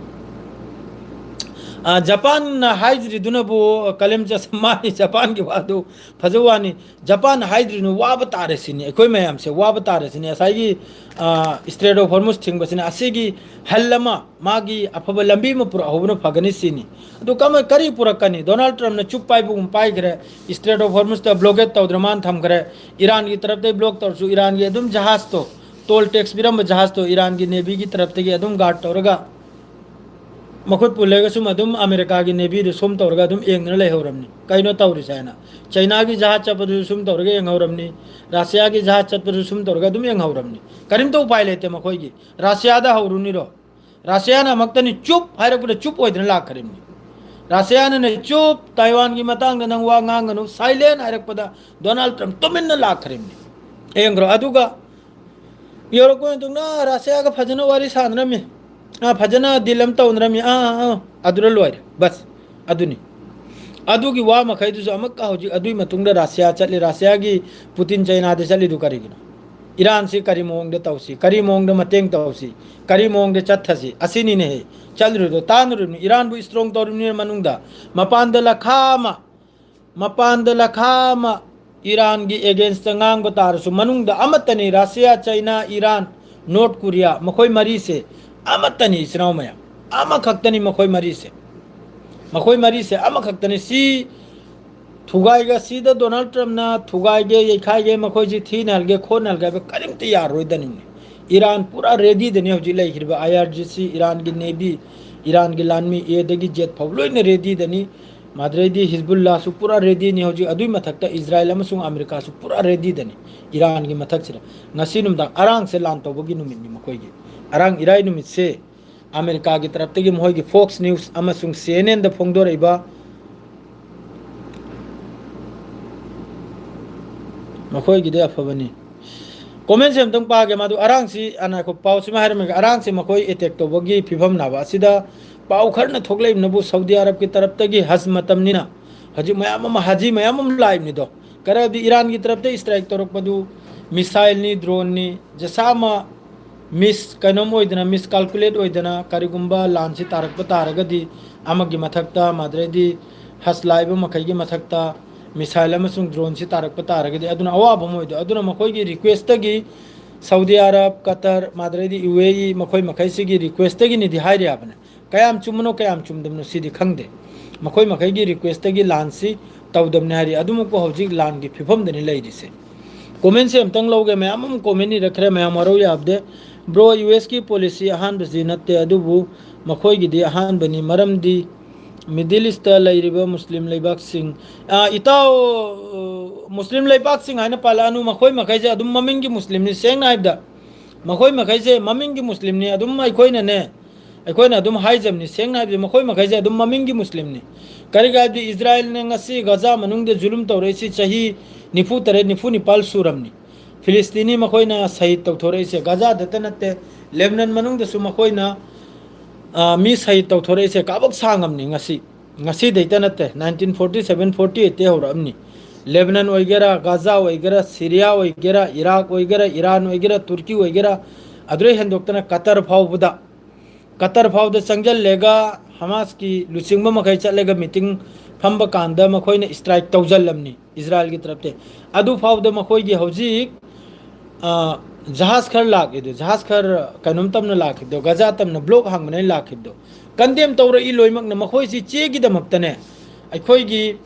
ꯑ, ꯖꯄꯥꯟꯅ ꯍꯥꯏꯗ꯭ꯔꯤꯗꯨꯅꯕꯨ ꯀꯂꯦꯝ ꯆꯁ-, ꯃꯥꯅꯤ, ꯖꯄꯥꯟꯒꯤ ꯋꯥꯗꯨ ꯐꯖꯕ ꯋꯥꯅꯤ꯫ ꯖꯄꯥꯟꯅ ꯍꯥꯏꯗ꯭ꯔꯤꯅ ꯋꯥꯕ ꯇꯥꯔꯦ ꯁꯤꯅꯤ, ꯑꯩꯈꯣꯏ ꯃꯌꯥꯝꯁꯦ ꯋꯥꯕ ꯇꯥꯔꯦ ꯁꯤꯅꯤ꯫ ꯉꯁꯥꯏꯒꯤ, ꯑ, ꯏꯁꯇ꯭ꯔꯦꯠ ꯑꯣꯐ ꯍꯣꯔꯃꯨꯁ ꯊꯤꯡꯕꯁꯤꯅ ꯑꯁꯤꯒꯤ ꯍꯜ ꯑꯃ, ꯃꯥꯒꯤ ꯑꯐꯕ ꯂꯝꯕꯤ ꯑꯃ ꯄꯨꯔꯛꯍꯧꯕꯅ ꯐꯒꯅꯤ ꯁꯤꯅꯤ꯫ ꯑꯗꯨ ꯀꯃ-, ꯀꯔꯤ ꯄꯨꯔꯛꯀꯅꯤ? ꯗꯣꯅꯥꯜꯗ ꯇ꯭ꯔꯝꯞꯅ ꯆꯨꯞ ꯄꯥꯏꯕꯒꯨꯝ ꯄꯥꯏꯈ꯭ꯔꯦ, ꯏꯁꯇ꯭ꯔꯦꯠ ꯑꯣꯐ ꯍꯣꯔꯃꯨꯁꯇ ꯕ꯭ꯂꯣꯀꯦꯠ ꯇꯧꯗ꯭ꯔ ꯃꯥꯅ ꯊꯝꯈ꯭ꯔꯦ, ꯏꯔꯥꯟꯒꯤ ꯇꯔꯞꯇꯒꯤ ꯕ꯭ꯂꯣꯛ ꯇꯧꯔꯁꯨ ꯏꯔꯥꯟꯒꯤ ꯑꯗꯨꯝ ꯖꯍꯥꯖꯇꯣ, ꯇꯣꯜ ꯇꯦꯛꯁ ꯄꯤꯔꯝꯕ ꯖꯍꯥꯖꯇꯣ ꯏꯔꯥꯟꯒꯤ ꯅꯦꯚꯤꯒꯤ ꯇꯔꯞꯇꯒꯤ ꯑꯗꯨꯝ ꯒꯥꯔꯗ ꯇꯧꯔꯒ ꯃꯈꯨꯠ ꯄꯨꯜꯂꯒ ꯁꯨꯝ ꯑꯗꯨꯝ ꯑꯃꯦꯔꯤꯀꯥꯒꯤ ꯅꯦꯚꯤꯗꯨ ꯁꯨꯝ ꯇꯧꯔꯒ ꯑꯗꯨꯝ ꯌꯦꯡꯗꯅ ꯂꯩꯍꯧꯔꯕꯅꯤ꯫ ꯀꯩꯅꯣ ꯇꯧꯔꯤꯁꯦ ꯍꯥꯏꯅ꯫ ꯆꯩꯅꯥꯒꯤ ꯖꯍꯥꯖ ꯆꯠꯄꯗꯨꯁꯨ ꯁꯨꯝ ꯇꯧꯔꯒ ꯌꯦꯡꯍꯧꯔꯕꯅꯤ꯫ ꯔꯁꯤꯌꯥꯒꯤ ꯖꯍꯥꯖ ꯆꯠꯄꯗꯨꯁꯨ ꯁꯨꯝ ꯇꯧꯔꯒ ꯑꯗꯨꯝ ꯌꯦꯡꯍꯧꯔꯕꯅꯤ꯫ ꯀꯔꯤꯝꯇ ꯎꯄꯥꯏ ꯂꯩꯇꯦ ꯃꯈꯣꯏꯒꯤ꯫ ꯔꯁꯤꯌꯥꯗ ꯍꯧꯔꯨꯅꯤꯔꯣ? ꯔꯁꯤꯌꯥꯅ ꯑꯃꯨꯛꯇꯅꯤ ꯆꯨꯞ ꯍꯥꯏꯔꯛꯄꯗ ꯆꯨꯞ ꯑꯣꯏꯗꯅ ꯂꯥꯛꯈ꯭ꯔꯤꯕꯅꯤ꯫ ꯔꯁꯤꯌꯥꯅꯅꯦ ꯆꯨꯞ, ꯇꯥꯏꯋꯥꯟꯒꯤ ꯃꯇꯥꯡꯗ ꯅꯪ ꯋꯥ ꯉꯥꯡꯒꯅꯨ, ꯁꯥꯏꯂꯦꯟ ꯍꯥꯏꯔꯛꯄꯗ ꯗꯣꯅꯥꯜꯗ ꯇ꯭ꯔꯝꯞ ꯇꯨꯃꯤꯟꯅ ꯂꯥꯛꯈ꯭ꯔꯤꯕꯅꯤ꯫ ꯌꯦꯡꯈ꯭ꯔꯣ꯫ ꯑꯗꯨꯒ ꯌꯧꯔꯛꯄ ꯃꯇꯨꯡꯗ ꯔꯁꯤꯌꯥꯒ ꯐꯖꯅ ꯋꯥꯔꯤ ꯁꯥꯟꯅꯔꯝꯃꯤ꯫ ꯑ, ꯐꯖꯅ ꯗꯤꯜ ꯑꯃ ꯇꯧꯅꯔꯝꯃꯤ꯫ ꯑꯥ, ꯑꯥ, ꯑꯥ, ꯑꯗꯨꯗ ꯂꯣꯏꯔꯦ꯫ ꯕꯁ꯫ ꯑꯗꯨꯅꯤ꯫ ꯑꯗꯨꯒꯤ ꯋꯥ ꯃꯈꯩꯗꯨꯁꯨ ꯑꯃꯨꯛꯀ ꯍꯧꯖꯤꯛ ꯑꯗꯨꯒꯤ ꯃꯇꯨꯡꯗ ꯔꯁꯤꯌꯥ ꯆꯠꯂꯤ꯫ ꯔꯁꯤꯌꯥꯒꯤ ꯄꯨꯇꯤꯟ ꯆꯩꯅꯥꯗ ꯆꯠꯂꯤꯗꯨ ꯀꯔꯤꯒꯤꯅꯣ? ꯏꯔꯥꯟꯁꯤ ꯀꯔꯤ ꯃꯑꯣꯡꯗ ꯇꯧꯁꯤ? ꯀꯔꯤ ꯃꯑꯣꯡꯗ ꯃꯇꯦꯡ ꯇꯧꯁꯤ? ꯀꯔꯤ ꯃꯑꯣꯡꯗ ꯆꯠꯊꯁꯤ? ꯑꯁꯤꯅꯤꯅꯦꯍꯦ ꯆꯠꯂꯤꯗꯨ, ꯇꯥꯟꯅꯔꯤꯕꯅꯤ꯫ ꯏꯔꯥꯟꯕꯨ ꯏꯁꯇ꯭ꯔꯣꯡ ꯇꯧꯔꯤꯕꯅꯤꯅ ꯃꯅꯨꯡꯗ, ꯃꯄꯥꯟꯗ ꯂꯈꯥ ꯑꯃ, ꯃꯄꯥꯟꯗ ꯂꯈꯥ ꯑꯃ ꯏꯔꯥꯟꯒꯤ ꯑꯦꯒꯦꯟꯁꯇ ꯉꯥꯡꯕ ꯇꯥꯔꯁꯨ ꯃꯅꯨꯡꯗ ꯑꯃꯠꯇꯅꯤ꯫ ꯔꯁꯤꯌꯥ, ꯆꯩꯅꯥ, ꯏꯔꯥꯟ, ꯅꯣꯔꯠ ꯀꯣꯔꯤꯌꯥ, ꯃꯈꯣꯏ ꯃꯔꯤꯁꯦ ꯑꯃꯠꯇꯅꯤ, ꯏꯆꯤꯟ ꯏꯅꯥꯎ ꯃꯌꯥꯝ꯫ ꯑꯃꯈꯛꯇꯅꯤ ꯃꯈꯣꯏ ꯃꯔꯤꯁꯦ꯫ ꯃꯈꯣꯏ ꯃꯔꯤꯁꯦ ꯑꯃꯈꯛꯇꯅꯤ꯫ ꯁꯤ ꯊꯨꯒꯥꯏꯒ ꯁꯤꯗ ꯗꯣꯅꯥꯜꯗ ꯇ꯭ꯔꯝꯞꯅ ꯊꯨꯒꯥꯏꯒꯦ, ꯌꯩꯈꯥꯏꯒꯦ, ꯃꯈꯣꯏꯁꯤ ꯊꯤꯅ ꯍꯜꯒꯦ, ꯈꯣꯠꯅ ꯍꯜꯒꯦ ꯍꯥꯏꯕ ꯀꯔꯤꯝꯇ ꯌꯥꯔꯣꯏꯗꯅꯤꯅꯦ꯫ ꯏꯔꯥꯟ ꯄꯨꯔꯥ ꯔꯦꯗꯤꯗꯅꯤ ꯍꯧꯖꯤꯛ ꯂꯩꯈ꯭ꯔꯤꯕ꯫ ꯑꯥꯏ ꯑꯥꯔ ꯖꯤ ꯁꯤ, ꯏꯔꯥꯟꯒꯤ ꯅꯦꯚꯤ, ꯏꯔꯥꯟꯒꯤ ꯂꯥꯟꯃꯤ ꯑꯦꯗꯒꯤ ꯖꯦꯠ ꯐꯥꯎꯕ ꯂꯣꯏꯅ ꯔꯦꯗꯤꯗꯅꯤ꯫ ꯃꯗꯨꯗꯩꯗꯤ ꯍꯤꯖꯕꯨꯜꯂꯥꯁꯨ ꯄꯨꯔꯥ ꯔꯦꯗꯤꯅꯤ ꯍꯧꯖꯤꯛ꯫ ꯑꯗꯨꯒꯤ ꯃꯊꯛꯇ ꯏꯖꯔꯥꯏꯜ ꯑꯃꯁꯨꯡ ꯑꯃꯦꯔꯤꯀꯥꯁꯨ ꯄꯨꯔꯥ ꯔꯦꯗꯤꯗꯅꯤ ꯏꯔꯥꯟꯒꯤ ꯃꯊꯛꯁꯤꯗ꯫ ꯉꯁꯤ ꯅꯨꯃꯤꯗꯥꯡ ꯑꯔꯥꯡꯁꯦ ꯂꯥꯟ ꯇꯧꯕꯒꯤ ꯅꯨꯃꯤꯠꯅꯤ ꯃꯈꯣꯏꯒꯤ꯫ ꯑꯔꯥꯡ ꯏꯔꯥꯏ ꯅꯨꯃꯤꯠꯁꯦ ꯑꯃꯦꯔꯤꯀꯥꯒꯤ ꯇꯔꯞꯇꯒꯤ ꯃꯈꯣꯏꯒꯤ ꯐꯣꯛꯁ ꯅ꯭ꯌꯨꯁ ꯑꯃꯁꯨꯡ ꯁꯤ ꯑꯦꯟ ꯑꯦꯟꯗ ꯐꯣꯡꯗꯣꯔꯛꯏꯕ ꯃꯈꯣꯏꯒꯤꯗꯤ ꯑꯐꯕꯅꯤ꯫ ꯀꯣꯃꯦꯟꯁꯦ ꯑꯝꯇꯪ ꯄꯥꯒꯦ꯫ ꯃꯗꯨ ꯑꯔꯥꯡꯁꯤ, ꯑ, ꯉꯥꯏꯈꯣ, ꯄꯥꯎꯁꯤꯃ ꯍꯥꯏꯔꯝꯃꯒꯦ꯫ ꯑꯔꯥꯡꯁꯤ ꯃꯈꯣꯏ ꯑꯦꯇꯦꯛ ꯇꯧꯕꯒꯤ ꯐꯤꯕꯝ ꯅꯥꯕ ꯑꯁꯤꯗ ꯄꯥꯎ ꯈꯔꯅ ꯊꯣꯛꯂꯛꯏꯕꯅꯕꯨ ꯁꯥꯎꯗꯤ ꯑꯔꯕꯀꯤ ꯇꯔꯞꯇꯒꯤ ꯍꯖ ꯃꯇꯝꯅꯤꯅ ꯍꯧꯖꯤꯛ ꯃꯌꯥꯝ ꯑꯃ, ꯍꯥꯖꯤ ꯃꯌꯥꯝ ꯑꯃ ꯂꯥꯛꯏꯕꯅꯤꯗꯣ꯫ ꯀꯔꯗꯤ ꯏꯔꯥꯟꯒꯤ ꯇꯔꯞꯇ ꯏꯁꯇ꯭ꯔꯥꯏꯛ ꯇꯧꯔꯛꯄꯗꯨ ꯃꯤꯁꯥꯏꯜꯅꯤ, ꯗ꯭ꯔꯣꯟꯅꯤ, ꯖꯁꯥ ꯑꯃ ꯃꯤꯁ ꯀꯩꯅꯣꯝ ꯑꯣꯏꯗꯅ, ꯃꯤꯁ ꯀꯥꯜꯀꯨꯂꯦꯠ ꯑꯣꯏꯗꯅ ꯀꯔꯤꯒꯨꯝꯕ ꯂꯥꯟꯁꯤ ꯇꯥꯔꯛꯄ ꯇꯥꯔꯒꯗꯤ ꯑꯃꯒꯤ ꯃꯊꯛꯇ, ꯃꯗꯨꯗꯩꯗꯤ ꯍꯖ ꯂꯥꯛꯏꯕ ꯃꯈꯩꯒꯤ ꯃꯊꯛꯇ ꯃꯤꯁꯥꯏꯜ ꯑꯃꯁꯨꯡ ꯗ꯭ꯔꯣꯟꯁꯤ ꯇꯥꯔꯛꯄ ꯇꯥꯔꯒꯗꯤ ꯑꯗꯨꯅ ꯑꯋꯥꯕ ꯑꯃ ꯑꯣꯏꯗꯣꯏ꯫ ꯑꯗꯨꯅ ꯃꯈꯣꯏꯒꯤ ꯔꯤꯀ꯭ꯋꯦꯁꯇꯒꯤ ꯁꯥꯎꯗꯤ ꯑꯔꯕ, ꯀꯇꯔ, ꯃꯗꯨꯗꯩꯗꯤ ꯌꯨ ꯑꯦ ꯏ, ꯃꯈꯣꯏ ꯃꯈꯩꯁꯤꯒꯤ ꯔꯤꯀ꯭ꯋꯦꯁꯇꯒꯤꯅꯤꯗꯤ ꯍꯥꯏꯔꯤ ꯍꯥꯏꯕꯅꯤ꯫ ꯀꯌꯥꯝ ꯆꯨꯝꯕꯅꯣ ꯀꯌꯥꯝ ꯆꯨꯝꯗꯕꯅꯣ ꯁꯤꯗꯤ ꯈꯪꯗꯦ꯫ ꯃꯈꯣꯏ ꯃꯈꯩꯒꯤ ꯔꯤꯀ꯭ꯋꯦꯁꯇꯒꯤ ꯂꯥꯟꯁꯤ ꯇꯧꯗꯕꯅꯤ ꯍꯥꯏꯔꯤ꯫ ꯑꯗꯨꯃꯛꯄꯨ ꯍꯧꯖꯤꯛ ꯂꯥꯟꯒꯤ ꯐꯤꯕꯝꯗꯅꯤ ꯂꯩꯔꯤꯁꯦ꯫ ꯀꯣꯃꯦꯟꯁꯦ ꯑꯝꯇꯪ ꯂꯧꯒꯦ꯫ ꯃꯌꯥꯝ ꯑꯃ ꯀꯣꯃꯦꯟ ꯏꯔꯛꯈ꯭ꯔꯦ, ꯃꯌꯥꯝ ꯋꯥꯔꯧ ꯌꯥꯕꯗꯦ꯫ ꯕ꯭ꯔꯣ, ꯌꯨ ꯑꯦꯁꯀꯤ ꯄꯣꯂꯤꯁꯤ ꯑꯍꯥꯟꯕꯁꯤ ꯅꯠꯇꯦ, ꯑꯗꯨꯕꯨ ꯃꯈꯣꯏꯒꯤꯗꯤ ꯑꯍꯥꯟꯕꯅꯤ꯫ ꯃꯔꯝꯗꯤ ꯃꯤꯗꯜ ꯏꯁꯇ ꯂꯩꯔꯤꯕ ꯃꯨꯁꯂꯤꯝ ꯂꯩꯕꯥꯛꯁꯤꯡ, ꯑ, ꯏꯇꯥꯎ, ꯃꯨꯁꯂꯤꯝ ꯂꯩꯕꯥꯛꯁꯤꯡ ꯍꯥꯏꯅ ꯄꯥꯜꯂꯛꯑꯅꯨ꯫ ꯃꯈꯣꯏ ꯃꯈꯩꯁꯦ ꯑꯗꯨꯝ ꯃꯃꯤꯡꯒꯤ ꯃꯨꯁꯂꯤꯝꯅꯤ꯫ ꯁꯦꯡꯅ ꯍꯥꯏꯕꯗ ꯃꯈꯣꯏ ꯃꯈꯩꯁꯦ ꯃꯃꯤꯡꯒꯤ ꯃꯨꯁꯂꯤꯝꯅꯤ꯫ ꯑꯗꯨꯝ ꯑꯩꯈꯣꯏꯅꯅꯦ, ꯑꯩꯈꯣꯏꯅ ꯑꯗꯨꯝ ꯍꯥꯏꯖꯕꯅꯤ, ꯁꯦꯡꯅ ꯍꯥꯏꯕꯗꯤ ꯃꯈꯣꯏ ꯃꯈꯩꯁꯦ ꯑꯗꯨꯝ ꯃꯃꯤꯡꯒꯤ ꯃꯨꯁꯂꯤꯝꯅꯤ꯫ ꯀꯔꯤꯒꯤ ꯍꯥꯏꯕꯗꯤ ꯏꯖꯔꯥꯏꯜꯅ ꯉꯁꯤ ꯒꯖꯥ ꯃꯅꯨꯡꯗ ꯖꯨꯂꯨꯝ ꯇꯧꯔꯛꯏꯁꯤ ꯆꯍꯤ ꯅꯤꯐꯨ ꯇꯔꯦꯠ, ꯅꯤꯐꯨ ꯅꯤꯄꯥꯜ ꯁꯨꯔꯝꯅꯤ꯫ ꯐꯤꯂꯤꯁꯇꯤꯅꯤ ꯃꯈꯣꯏꯅ ꯁꯍꯤꯗ ꯇꯧꯊꯣꯔꯛꯏꯁꯦ ꯒꯖꯥꯗꯇ ꯅꯠꯇꯦ, ꯂꯦꯕꯅꯟ ꯃꯅꯨꯡꯗꯁꯨ ꯃꯈꯣꯏꯅ, ꯑ, ꯃꯤ ꯁꯍꯤꯗ ꯇꯧꯊꯣꯔꯛꯏꯁꯦ ꯀꯥꯕꯛ ꯁꯥꯡꯉꯝꯅꯤ꯫ ꯉꯁꯤ, ꯉꯁꯤꯗꯩꯇ ꯅꯠꯇꯦ, ꯅꯥꯏꯟꯇꯤꯟ ꯐꯣꯔꯇꯤ ꯁꯚꯦꯟ ꯐꯣꯔꯇꯤ ꯑꯩꯠꯇꯩ ꯍꯧꯔꯛꯑꯝꯅꯤ꯫ ꯂꯦꯕꯅꯟ ꯑꯣꯏꯒꯦꯔꯥ, ꯒꯖꯥ ꯑꯣꯏꯒꯦꯔꯥ, ꯁꯤꯔꯤꯌꯥ ꯑꯣꯏꯒꯦꯔꯥ, ꯏꯔꯥꯛ ꯑꯣꯏꯒꯦꯔꯥ, ꯏꯔꯥꯟ ꯑꯣꯏꯒꯦꯔꯥ, ꯇꯨꯔꯀꯤ ꯑꯣꯏꯒꯦꯔꯥ, ꯑꯗꯨꯗꯩ ꯍꯦꯟꯗꯣꯛꯇꯅ ꯀꯇꯔ ꯐꯥꯎꯕꯗ ꯀꯇꯔ ꯐꯥꯎꯗ ꯆꯪꯁꯤꯜꯂꯒ ꯍꯃꯥꯁꯀꯤ ꯂꯨꯆꯤꯡꯕ ꯃꯈꯩ ꯆꯠꯂꯒ ꯃꯤꯇꯤꯡ ꯐꯝꯕ ꯀꯥꯟꯗ ꯃꯈꯣꯏꯅ ꯏꯁꯇ꯭ꯔꯥꯏꯛ ꯇꯧꯁꯤꯜꯂꯝꯅꯤ ꯏꯖꯔꯥꯏꯜꯒꯤ ꯇꯔꯞꯇ꯫ ꯑꯗꯨ ꯐꯥꯎꯗ ꯃꯈꯣꯏꯒꯤ ꯍꯧꯖꯤꯛ, ꯑ, ꯖꯍꯥꯖ ꯈꯔ ꯂꯥꯛꯏꯗꯣ, ꯖꯍꯥꯖ ꯈꯔ ꯀꯩꯅꯣꯝ ꯇꯝꯅ ꯂꯥꯛꯈꯤꯕꯗꯣ, ꯒꯖꯥ ꯇꯝꯅ ꯕ꯭ꯂꯣꯛ ꯍꯥꯡꯕꯅꯦꯅ ꯂꯥꯛꯈꯤꯕꯗꯣ, ꯀꯟꯗꯦꯝ ꯇꯧꯔꯛꯏ ꯂꯣꯏꯅꯃꯛꯅ꯫ ꯃꯈꯣꯏꯁꯤ ꯆꯦꯒꯤꯗꯃꯛꯇꯅꯦ, ꯑꯩꯈꯣꯏꯒꯤ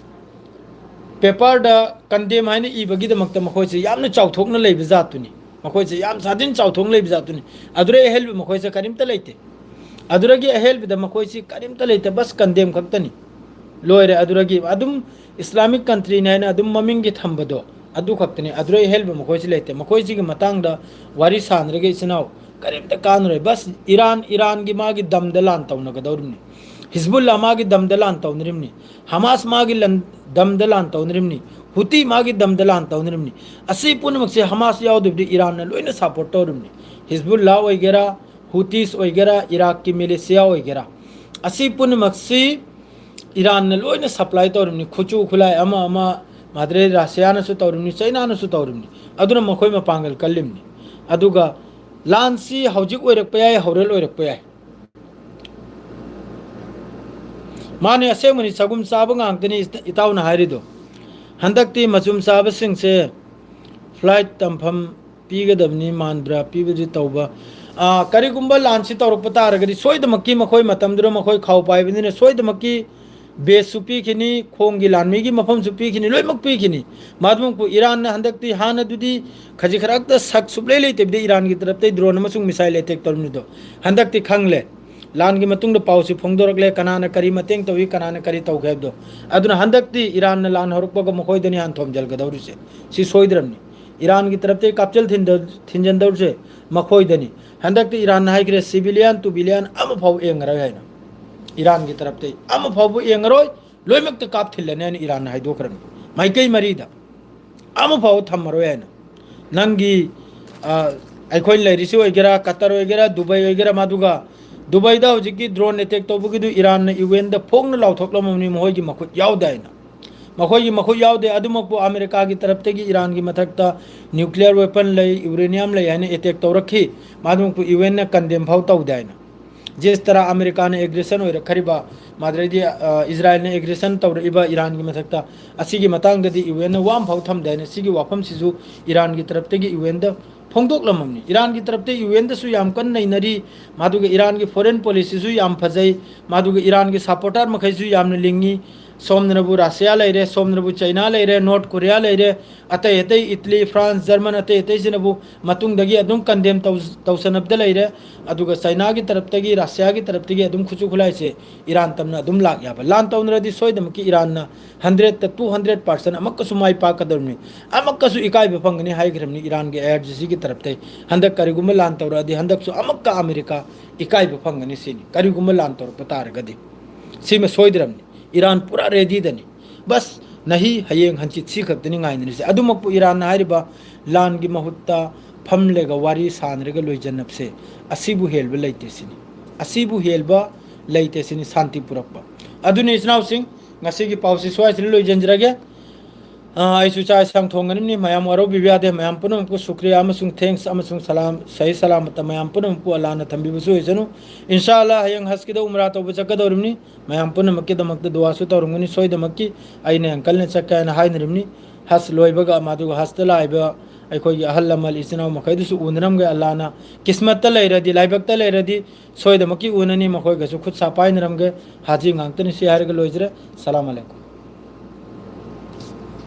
ꯄꯦꯄꯔꯗ ꯀꯟꯗꯦꯝ ꯍꯥꯏꯅ ꯏꯕꯒꯤꯗꯃꯛꯇ ꯃꯈꯣꯏꯁꯦ ꯌꯥꯝꯅ ꯆꯥꯎꯊꯣꯛꯅ ꯂꯩꯕ ꯖꯥꯠꯇꯨꯅꯤ꯫ ꯃꯈꯣꯏꯁꯦ ꯌꯥꯝ ꯁꯥꯊꯤꯅ ꯆꯥꯎꯊꯣꯛꯅ ꯂꯩꯕ ꯖꯥꯠꯇꯨꯅꯤ꯫ ꯑꯗꯨꯗꯩ ꯑꯍꯦꯟꯕ ꯃꯈꯣꯏꯁꯦ ꯀꯔꯤꯝꯇ ꯂꯩꯇꯦ꯫ ꯑꯗꯨꯗꯒꯤ ꯑꯍꯦꯟꯕꯗ ꯃꯈꯣꯏꯁꯤ ꯀꯔꯤꯝꯇ ꯂꯩꯇꯦ, ꯕꯁ ꯀꯟꯗꯦꯝ ꯈꯛꯇꯅꯤ꯫ ꯂꯣꯏꯔꯦ꯫ ꯑꯗꯨꯗꯒꯤ ꯑꯗꯨꯝ ꯏꯁꯂꯥꯃꯤꯛ ꯀꯟꯇ꯭ꯔꯤꯅꯤ ꯍꯥꯏꯅ ꯑꯗꯨꯝ ꯃꯃꯤꯡꯒꯤ ꯊꯝꯕꯗꯣ ꯑꯗꯨ ꯈꯛꯇꯅꯤ꯫ ꯑꯗꯨꯗꯩ ꯑꯍꯦꯟꯕ ꯃꯈꯣꯏꯁꯤ ꯂꯩꯇꯦ꯫ ꯃꯈꯣꯏꯁꯤꯒꯤ ꯃꯇꯥꯡꯗ ꯋꯥꯔꯤ ꯁꯥꯟꯅꯔꯒ, ꯏꯆꯤꯟ ꯏꯅꯥꯎ, ꯀꯔꯤꯝꯇ ꯀꯥꯟꯅꯔꯣꯏ꯫ ꯕꯁ ꯏꯔꯥꯟ, ꯏꯔꯥꯟꯒꯤ ꯃꯥꯒꯤ ꯗꯝꯗ ꯂꯥꯟ ꯇꯧꯅꯒꯗꯧꯔꯤꯕꯅꯤ꯫ ꯍꯤꯖꯕꯨꯜꯂꯥ ꯃꯥꯒꯤ ꯗꯝꯗ ꯂꯥꯟ ꯇꯧꯅꯔꯤꯕꯅꯤ꯫ ꯍꯃꯥꯁ ꯃꯥꯒꯤ ꯂꯟ-, ꯗꯝꯗ ꯂꯥꯟ ꯇꯧꯅꯔꯤꯕꯅꯤ꯫ ꯍꯨꯇꯤ ꯃꯥꯒꯤ ꯗꯝꯗ ꯂꯥꯟ ꯇꯧꯅꯔꯤꯕꯅꯤ꯫ ꯑꯁꯤ ꯄꯨꯝꯅꯃꯛꯁꯦ ꯍꯃꯥꯁ ꯌꯥꯎꯗꯕꯗꯤ ꯏꯔꯥꯟꯅ ꯂꯣꯏꯅ ꯁꯄꯣꯔꯠ ꯇꯧꯔꯤꯕꯅꯤ꯫ ꯍꯤꯖꯕꯨꯜꯂꯥ ꯑꯣꯏꯒꯦꯔꯥ, ꯍꯨꯇꯤꯁ ꯑꯣꯏꯒꯦꯔꯥ, ꯏꯔꯥꯛꯀꯤ ꯃꯤꯂꯤꯁꯤꯌꯥ ꯑꯣꯏꯒꯦꯔꯥ, ꯑꯁꯤ ꯄꯨꯝꯅꯃꯛꯁꯤ ꯏꯔꯥꯟꯅ ꯂꯣꯏꯅ ꯁꯄ꯭ꯂꯥꯏ ꯇꯧꯔꯤꯕꯅꯤ꯫ ꯈꯨꯠꯁꯨ ꯈꯨꯠꯂꯥꯏ ꯑꯃ ꯑꯃ, ꯃꯥꯗ꯭ꯔꯦ ꯔꯁꯤꯌꯥꯅꯁꯨ ꯇꯧꯔꯤꯕꯅꯤ, ꯆꯩꯅꯥꯅꯁꯨ ꯇꯧꯔꯤꯕꯅꯤ꯫ ꯑꯗꯨꯅ ꯃꯈꯣꯏ ꯃꯄꯥꯡꯒꯜ ꯀꯜꯂꯤꯕꯅꯤ꯫ ꯑꯗꯨꯒ ꯂꯥꯟꯁꯤ ꯍꯧꯖꯤꯛ ꯑꯣꯏꯔꯛꯄ ꯌꯥꯏ, ꯍꯣꯔꯦꯟ ꯑꯣꯏꯔꯛꯄ ꯌꯥꯏ꯫ ꯃꯥꯅꯦ, ꯑꯁꯦꯡꯕꯅꯤ, ꯆꯒꯨꯝ ꯆꯥꯕ ꯉꯥꯛꯇꯅꯤ ꯏꯇꯥꯎꯅ ꯍꯥꯏꯔꯤꯗꯣ꯫ ꯍꯟꯗꯛꯇꯤ ꯃꯆꯨꯝ ꯆꯥꯕꯁꯤꯡꯁꯦ ꯐ꯭ꯂꯥꯏꯠ ꯇꯝꯐꯝ ꯄꯤꯒꯗꯕꯅꯤ ꯃꯥꯟꯕ꯭ꯔꯥ? ꯄꯤꯕꯗꯤ ꯇꯧꯕ꯫ ꯑꯥ, ꯀꯔꯤꯒꯨꯝꯕ ꯂꯥꯟꯁꯤ ꯇꯧꯔꯛꯄ ꯇꯥꯔꯒꯗꯤ ꯁꯣꯏꯗꯃꯛꯀꯤ ꯃꯈꯣꯏ ꯃꯇꯝꯗꯨꯗ ꯃꯈꯣꯏ ꯈꯥꯎ ꯄꯥꯏꯕꯅꯤꯅ ꯁꯣꯏꯗꯃꯛꯀꯤ ꯕꯦꯁꯁꯨ ꯄꯤꯈꯤꯅꯤ, ꯈꯣꯡꯒꯤ ꯂꯥꯟꯃꯤꯒꯤ ꯃꯐꯝꯁꯨ ꯄꯤꯈꯤꯅꯤ, ꯂꯣꯏꯅꯃꯛ ꯄꯤꯈꯤꯅꯤ꯫ ꯃꯗꯨꯃꯛꯄꯨ ꯏꯔꯥꯟꯅ ꯍꯟꯗꯛꯇꯤ ꯍꯥꯟꯅꯗꯨꯗꯤ ꯈꯖꯤꯛ ꯈꯔꯛꯇ ꯁꯛ ꯁꯨꯛꯂꯩ ꯂꯩꯇꯕꯤꯗ ꯏꯔꯥꯟꯒꯤ ꯇꯔꯞꯇꯩ ꯗ꯭ꯔꯣꯟ ꯑꯃꯁꯨꯡ ꯃꯤꯁꯥꯏꯜ ꯑꯦꯇꯦꯛ ꯇꯧꯔꯝꯃꯤꯗꯣ ꯍꯟꯗꯛꯇꯤ ꯈꯪꯂꯦ꯫ ꯂꯥꯟꯒꯤ ꯃꯇꯨꯡꯗ ꯄꯥꯎꯁꯤ ꯐꯣꯡꯗꯣꯔꯛꯂꯦ, ꯀꯅꯥꯅ ꯀꯔꯤ ꯃꯇꯦꯡ ꯇꯧꯏ, ꯀꯅꯥꯅ ꯀꯔꯤ ꯇꯧꯒꯦ ꯍꯥꯏꯕꯗꯣ꯫ ꯑꯗꯨꯅ ꯍꯟꯗꯛꯇꯤ ꯏꯔꯥꯟꯅ ꯂꯥꯟ ꯍꯧꯔꯛꯄꯒ ꯃꯈꯣꯏꯗꯅꯤ ꯍꯥꯟꯅ ꯊꯣꯝꯖꯤꯜꯒꯗꯧꯔꯤꯁꯦ꯫ ꯁꯤ ꯁꯣꯏꯗ꯭ꯔꯕꯅꯤ꯫ ꯏꯔꯥꯟꯒꯤ ꯇꯔꯞꯇꯒꯤ ꯀꯥꯞꯆꯦꯜ ꯊꯤꯟꯗ-, ꯊꯤꯟꯖꯤꯟꯗꯧꯔꯤꯁꯦ ꯃꯈꯣꯏꯗꯅꯤ꯫ ꯍꯟꯗꯛꯇꯤ ꯏꯔꯥꯟꯅ ꯍꯥꯏꯈ꯭ꯔꯦ, ꯁꯤꯚꯤꯂꯤꯌꯟ ꯇꯨ ꯕꯤꯂꯤꯌꯟ ꯑꯃꯐꯥꯎ ꯌꯦꯡꯉꯔꯣꯏ ꯍꯥꯏꯅ꯫ ꯏꯔꯥꯟꯒꯤ ꯇꯔꯞꯇꯒꯤ ꯑꯃꯐꯥꯎꯕ ꯌꯦꯡꯉꯔꯣꯏ, ꯂꯣꯏꯅꯃꯛꯇ ꯀꯥꯞ ꯊꯤꯜꯂꯅꯤ ꯍꯥꯏꯅ ꯏꯔꯥꯟꯅ ꯍꯥꯏꯗꯣꯛꯈ꯭ꯔꯕꯅꯤ꯫ ꯃꯥꯏꯀꯩ ꯃꯔꯤꯗ ꯑꯃꯐꯥꯎ ꯊꯝꯃꯔꯣꯏ ꯍꯥꯏꯅ꯫ ꯅꯪꯒꯤ, ꯑ, ꯑꯩꯈꯣꯏ ꯂꯩꯔꯤꯁꯤ ꯑꯣꯏꯒꯦꯔꯥ, ꯀꯇꯔ ꯑꯣꯏꯒꯦꯔꯥ, ꯗꯨꯕꯥꯏ ꯑꯣꯏꯒꯦꯔꯥ, ꯃꯗꯨꯒ ꯗꯨꯕꯥꯏꯗ ꯍꯧꯖꯤꯛꯀꯤ ꯗ꯭ꯔꯣꯟ ꯑꯦꯇꯦꯛ ꯇꯧꯕꯒꯤꯗꯨ ꯏꯔꯥꯟꯅ ꯌꯨ ꯑꯦꯟꯗ ꯐꯣꯡꯅ ꯂꯥꯎꯊꯣꯛꯂꯝꯃꯕꯅꯤ, ꯃꯈꯣꯏꯒꯤ ꯃꯈꯨꯠ ꯌꯥꯎꯗꯦ ꯍꯥꯏꯅ꯫ ꯃꯈꯣꯏꯒꯤ ꯃꯈꯨꯠ ꯌꯥꯎꯗꯦ꯫ ꯑꯗꯨꯃꯛꯄꯨ ꯑꯃꯦꯔꯤꯀꯥꯒꯤ ꯇꯔꯞꯇꯒꯤ ꯏꯔꯥꯟꯒꯤ ꯃꯊꯛꯇ ꯅ꯭ꯌꯨꯀ꯭ꯂꯤꯌꯔ ꯋꯦꯄꯟ ꯂꯩ, ꯌꯨꯔꯦꯅꯤꯌꯝ ꯂꯩ ꯍꯥꯏꯅ ꯑꯦꯇꯦꯛ ꯇꯧꯔꯛꯈꯤ꯫ ꯃꯗꯨꯃꯛꯄꯨ ꯌꯨ ꯑꯦꯟꯅ ꯀꯟꯗꯦꯝ ꯐꯥꯎ ꯇꯧꯗꯦ ꯍꯥꯏꯅ꯫ ꯖꯤꯁ ꯇꯔꯥ ꯑꯃꯦꯔꯤꯀꯥꯅ ꯑꯦꯒ꯭ꯔꯦꯁꯟ ꯑꯣꯏꯔꯛꯈꯤꯕ, ꯃꯗꯨꯗꯩꯗꯤ, ꯑ, ꯏꯖꯔꯥꯌꯦꯜꯅ ꯑꯦꯒ꯭ꯔꯦꯁꯟ ꯇꯧꯔꯛꯏꯕ ꯏꯔꯥꯟꯒꯤ ꯃꯊꯛꯇ, ꯑꯁꯤꯒꯤ ꯃꯇꯥꯡꯗꯗꯤ ꯌꯨ ꯑꯦꯟꯅ ꯋꯥ ꯑꯃꯐꯥꯎ ꯊꯝꯗꯦ ꯍꯥꯏꯅ ꯁꯤꯒꯤ ꯋꯥꯐꯝꯁꯤꯁꯨ ꯏꯔꯥꯟꯒꯤ ꯇꯔꯞꯇꯒꯤ ꯌꯨ ꯑꯦꯟꯗ ꯐꯣꯡꯗꯣꯛꯂꯝꯃꯕꯅꯤ꯫ ꯏꯔꯥꯟꯒꯤ ꯇꯔꯞꯇ ꯌꯨ ꯑꯦꯟꯗꯁꯨ ꯌꯥꯝ ꯀꯟꯅ ꯅꯩꯅꯔꯤ, ꯃꯗꯨꯒ ꯏꯔꯥꯟꯒꯤ ꯐꯣꯔꯦꯟ ꯄꯣꯂꯤꯁꯤꯁꯨ ꯌꯥꯝ ꯐꯖꯩ, ꯃꯗꯨꯒ ꯏꯔꯥꯟꯒꯤ ꯁꯄꯣꯔꯇꯔ ꯃꯈꯩꯁꯨ ꯌꯥꯝꯅ ꯂꯤꯡꯉꯤ꯫ ꯁꯣꯝꯗꯅꯕꯨ ꯔꯁꯤꯌꯥ ꯂꯩꯔꯦ, ꯁꯣꯝꯗꯅꯕꯨ ꯆꯩꯅꯥ ꯂꯩꯔꯦ, ꯅꯣꯔꯠ ꯀꯣꯔꯤꯌꯥ ꯂꯩꯔꯦ, ꯑꯇꯩ ꯑꯇꯩ ꯏꯇꯂꯤ, ꯐ꯭ꯔꯥꯟꯁ, ꯖꯔꯃꯟ, ꯑꯇꯩ ꯑꯇꯩꯁꯤꯅꯕꯨ ꯃꯇꯨꯡꯗꯒꯤ ꯑꯗꯨꯝ ꯀꯟꯗꯦꯝ ꯇꯧꯁꯟꯅꯕꯗ ꯂꯩꯔꯦ꯫ ꯑꯗꯨꯒ ꯆꯩꯅꯥꯒꯤ ꯇꯔꯞꯇꯒꯤ, ꯔꯁꯤꯌꯥꯒꯤ ꯇꯔꯞꯇꯒꯤ ꯑꯗꯨꯝ ꯈꯨꯠꯁꯨ ꯈꯨꯠꯂꯥꯏꯁꯦ ꯏꯔꯥꯟ ꯇꯝꯅ ꯑꯗꯨꯝ ꯂꯥꯛ ꯌꯥꯕ꯫ ꯂꯥꯟ ꯇꯧꯅꯔꯗꯤ ꯁꯣꯏꯗꯅꯃꯛꯀꯤ ꯏꯔꯥꯟꯅ ꯍꯟꯗ꯭ꯔꯦꯠꯇ ꯇꯨ ꯍꯟꯗ꯭ꯔꯦꯠ ꯄꯥꯔꯁꯦꯟ ꯑꯃꯨꯛꯀꯁꯨ ꯃꯥꯏ ꯄꯥꯛꯀꯗꯧꯔꯤꯕꯅꯤ꯫ ꯑꯃꯨꯛꯀꯁꯨ ꯏꯀꯥꯏꯕ ꯐꯪꯒꯅꯤ ꯍꯥꯏꯈ꯭ꯔꯕꯅꯤ ꯏꯔꯥꯟꯒꯤ ꯑꯥꯏ ꯑꯥꯔ ꯖꯤ ꯁꯤꯒꯤ ꯇꯔꯞꯇꯩ꯫ ꯍꯟꯗꯛ ꯀꯔꯤꯒꯨꯝꯕ ꯂꯥꯟ ꯇꯧꯔꯛꯑꯗꯤ ꯍꯟꯗꯛꯁꯨ ꯑꯃꯨꯛꯀ ꯑꯃꯦꯔꯤꯀꯥ ꯏꯀꯥꯏꯕ ꯐꯪꯒꯅꯤ ꯁꯤꯅꯤ, ꯀꯔꯤꯒꯨꯝꯕ ꯂꯥꯟ ꯇꯧꯔꯛꯄ ꯇꯥꯔꯒꯗꯤ꯫ ꯁꯤꯃ ꯁꯣꯏꯗ꯭ꯔꯕꯅꯤ꯫ ꯏꯔꯥꯟ ꯄꯨꯔꯥ ꯔꯦꯗꯤꯗꯅꯤ꯫ ꯕꯁ ꯅꯍꯤ ꯍꯌꯦꯡ ꯍꯪꯆꯤꯠ ꯁꯤ ꯈꯛꯇꯅꯤ ꯉꯥꯏꯅꯔꯤꯁꯦ꯫ ꯑꯗꯨꯃꯛꯄꯨ ꯏꯔꯥꯟꯅ ꯍꯥꯏꯔꯤꯕ ꯂꯥꯟꯒꯤ ꯃꯍꯨꯠꯇ ꯐꯝꯂꯒ ꯋꯥꯔꯤ ꯁꯥꯟꯅꯔꯒ ꯂꯣꯏꯖꯟꯅꯕꯁꯦ, ꯑꯁꯤꯕꯨ ꯍꯦꯜꯕ ꯂꯩꯇꯦ ꯁꯤꯅꯤ꯫ ꯑꯁꯤꯕꯨ ꯍꯦꯜꯕ ꯂꯩꯇꯦ ꯁꯤꯅꯤ ꯁꯥꯟꯇꯤ ꯄꯨꯔꯛꯄ꯫ ꯑꯗꯨꯅꯤ ꯏꯆꯤꯟ ꯏꯅꯥꯎꯁꯤꯡ, ꯉꯁꯤꯒꯤ ꯄꯥꯎꯁꯤ ꯁ꯭ꯋꯥꯏꯁꯤꯗ ꯂꯣꯏꯁꯤꯟꯖꯔꯒꯦ꯫ ꯑ, ꯑꯩꯁꯨ ꯆꯥꯛ ꯏꯟꯁꯥꯡ ꯊꯣꯡꯒꯅꯤꯕꯅꯤ꯫ ꯃꯌꯥꯝ ꯋꯥꯔꯧꯕꯤꯕ ꯌꯥꯗꯦ꯫ ꯃꯌꯥꯝ ꯄꯨꯝꯅꯃꯛꯄꯨ ꯁꯨꯀ꯭ꯔꯤꯌꯥ ꯑꯃꯁꯨꯡ ꯊꯦꯡꯛꯁ ꯑꯃꯁꯨꯡ ꯁꯂꯥꯝ, ꯁꯍꯤ ꯁꯂꯥꯃꯠꯇ ꯃꯌꯥꯝ ꯄꯨꯝꯅꯃꯛꯄꯨ ꯑꯜꯂꯥꯅ ꯊꯝꯕꯤꯕꯁꯨ ꯑꯣꯏꯁꯅꯨ꯫ ꯏꯟꯁꯥ ꯑꯜꯂꯥ, ꯍꯌꯦꯡ ꯍꯖꯀꯤꯗ ꯎꯝꯔꯥ ꯇꯧꯕ ꯆꯠꯀꯗꯧꯔꯤꯕꯅꯤ꯫ ꯃꯌꯥꯝ ꯄꯨꯝꯅꯃꯛꯀꯤꯗꯃꯛꯇ ꯗꯨꯋꯥꯁꯨ ꯇꯧꯔꯝꯒꯅꯤ ꯁꯣꯏꯗꯃꯛꯀꯤ꯫ ꯑꯩꯅ ꯌꯥꯝ ꯀꯟꯅ ꯆꯠꯀꯦ ꯍꯥꯏꯅ ꯍꯥꯏꯅꯔꯤꯕꯅꯤ꯫ ꯍꯖ ꯂꯣꯏꯕꯒ, ꯃꯗꯨꯒ ꯍꯖꯇ ꯂꯥꯛꯏꯕ ꯑꯩꯈꯣꯏꯒꯤ ꯑꯍꯜ ꯂꯃꯟ ꯏꯆꯤꯟ ꯏꯅꯥꯎ ꯃꯈꯩꯗꯨꯁꯨ ꯎꯅꯔꯝꯒꯦ꯫ ꯑꯜꯂꯥꯅ ꯀꯤꯁꯃꯠꯇ ꯂꯩꯔꯗꯤ, ꯂꯥꯏꯕꯛꯇ ꯂꯩꯔꯗꯤ ꯁꯣꯏꯗꯃꯛꯀꯤ ꯎꯅꯅꯤ꯫ ꯃꯈꯣꯏꯒꯁꯨ ꯈꯨꯠ ꯁꯥ ꯄꯥꯏꯅꯔꯝꯒꯦ꯫ ꯍꯥꯖꯤ ꯉꯥꯛꯇꯅꯤ ꯁꯤ ꯍꯥꯏꯔꯒ ꯂꯣꯏꯖꯔꯦ꯫ ꯁꯂꯥꯝ ꯑꯂꯩꯀꯨꯝ꯫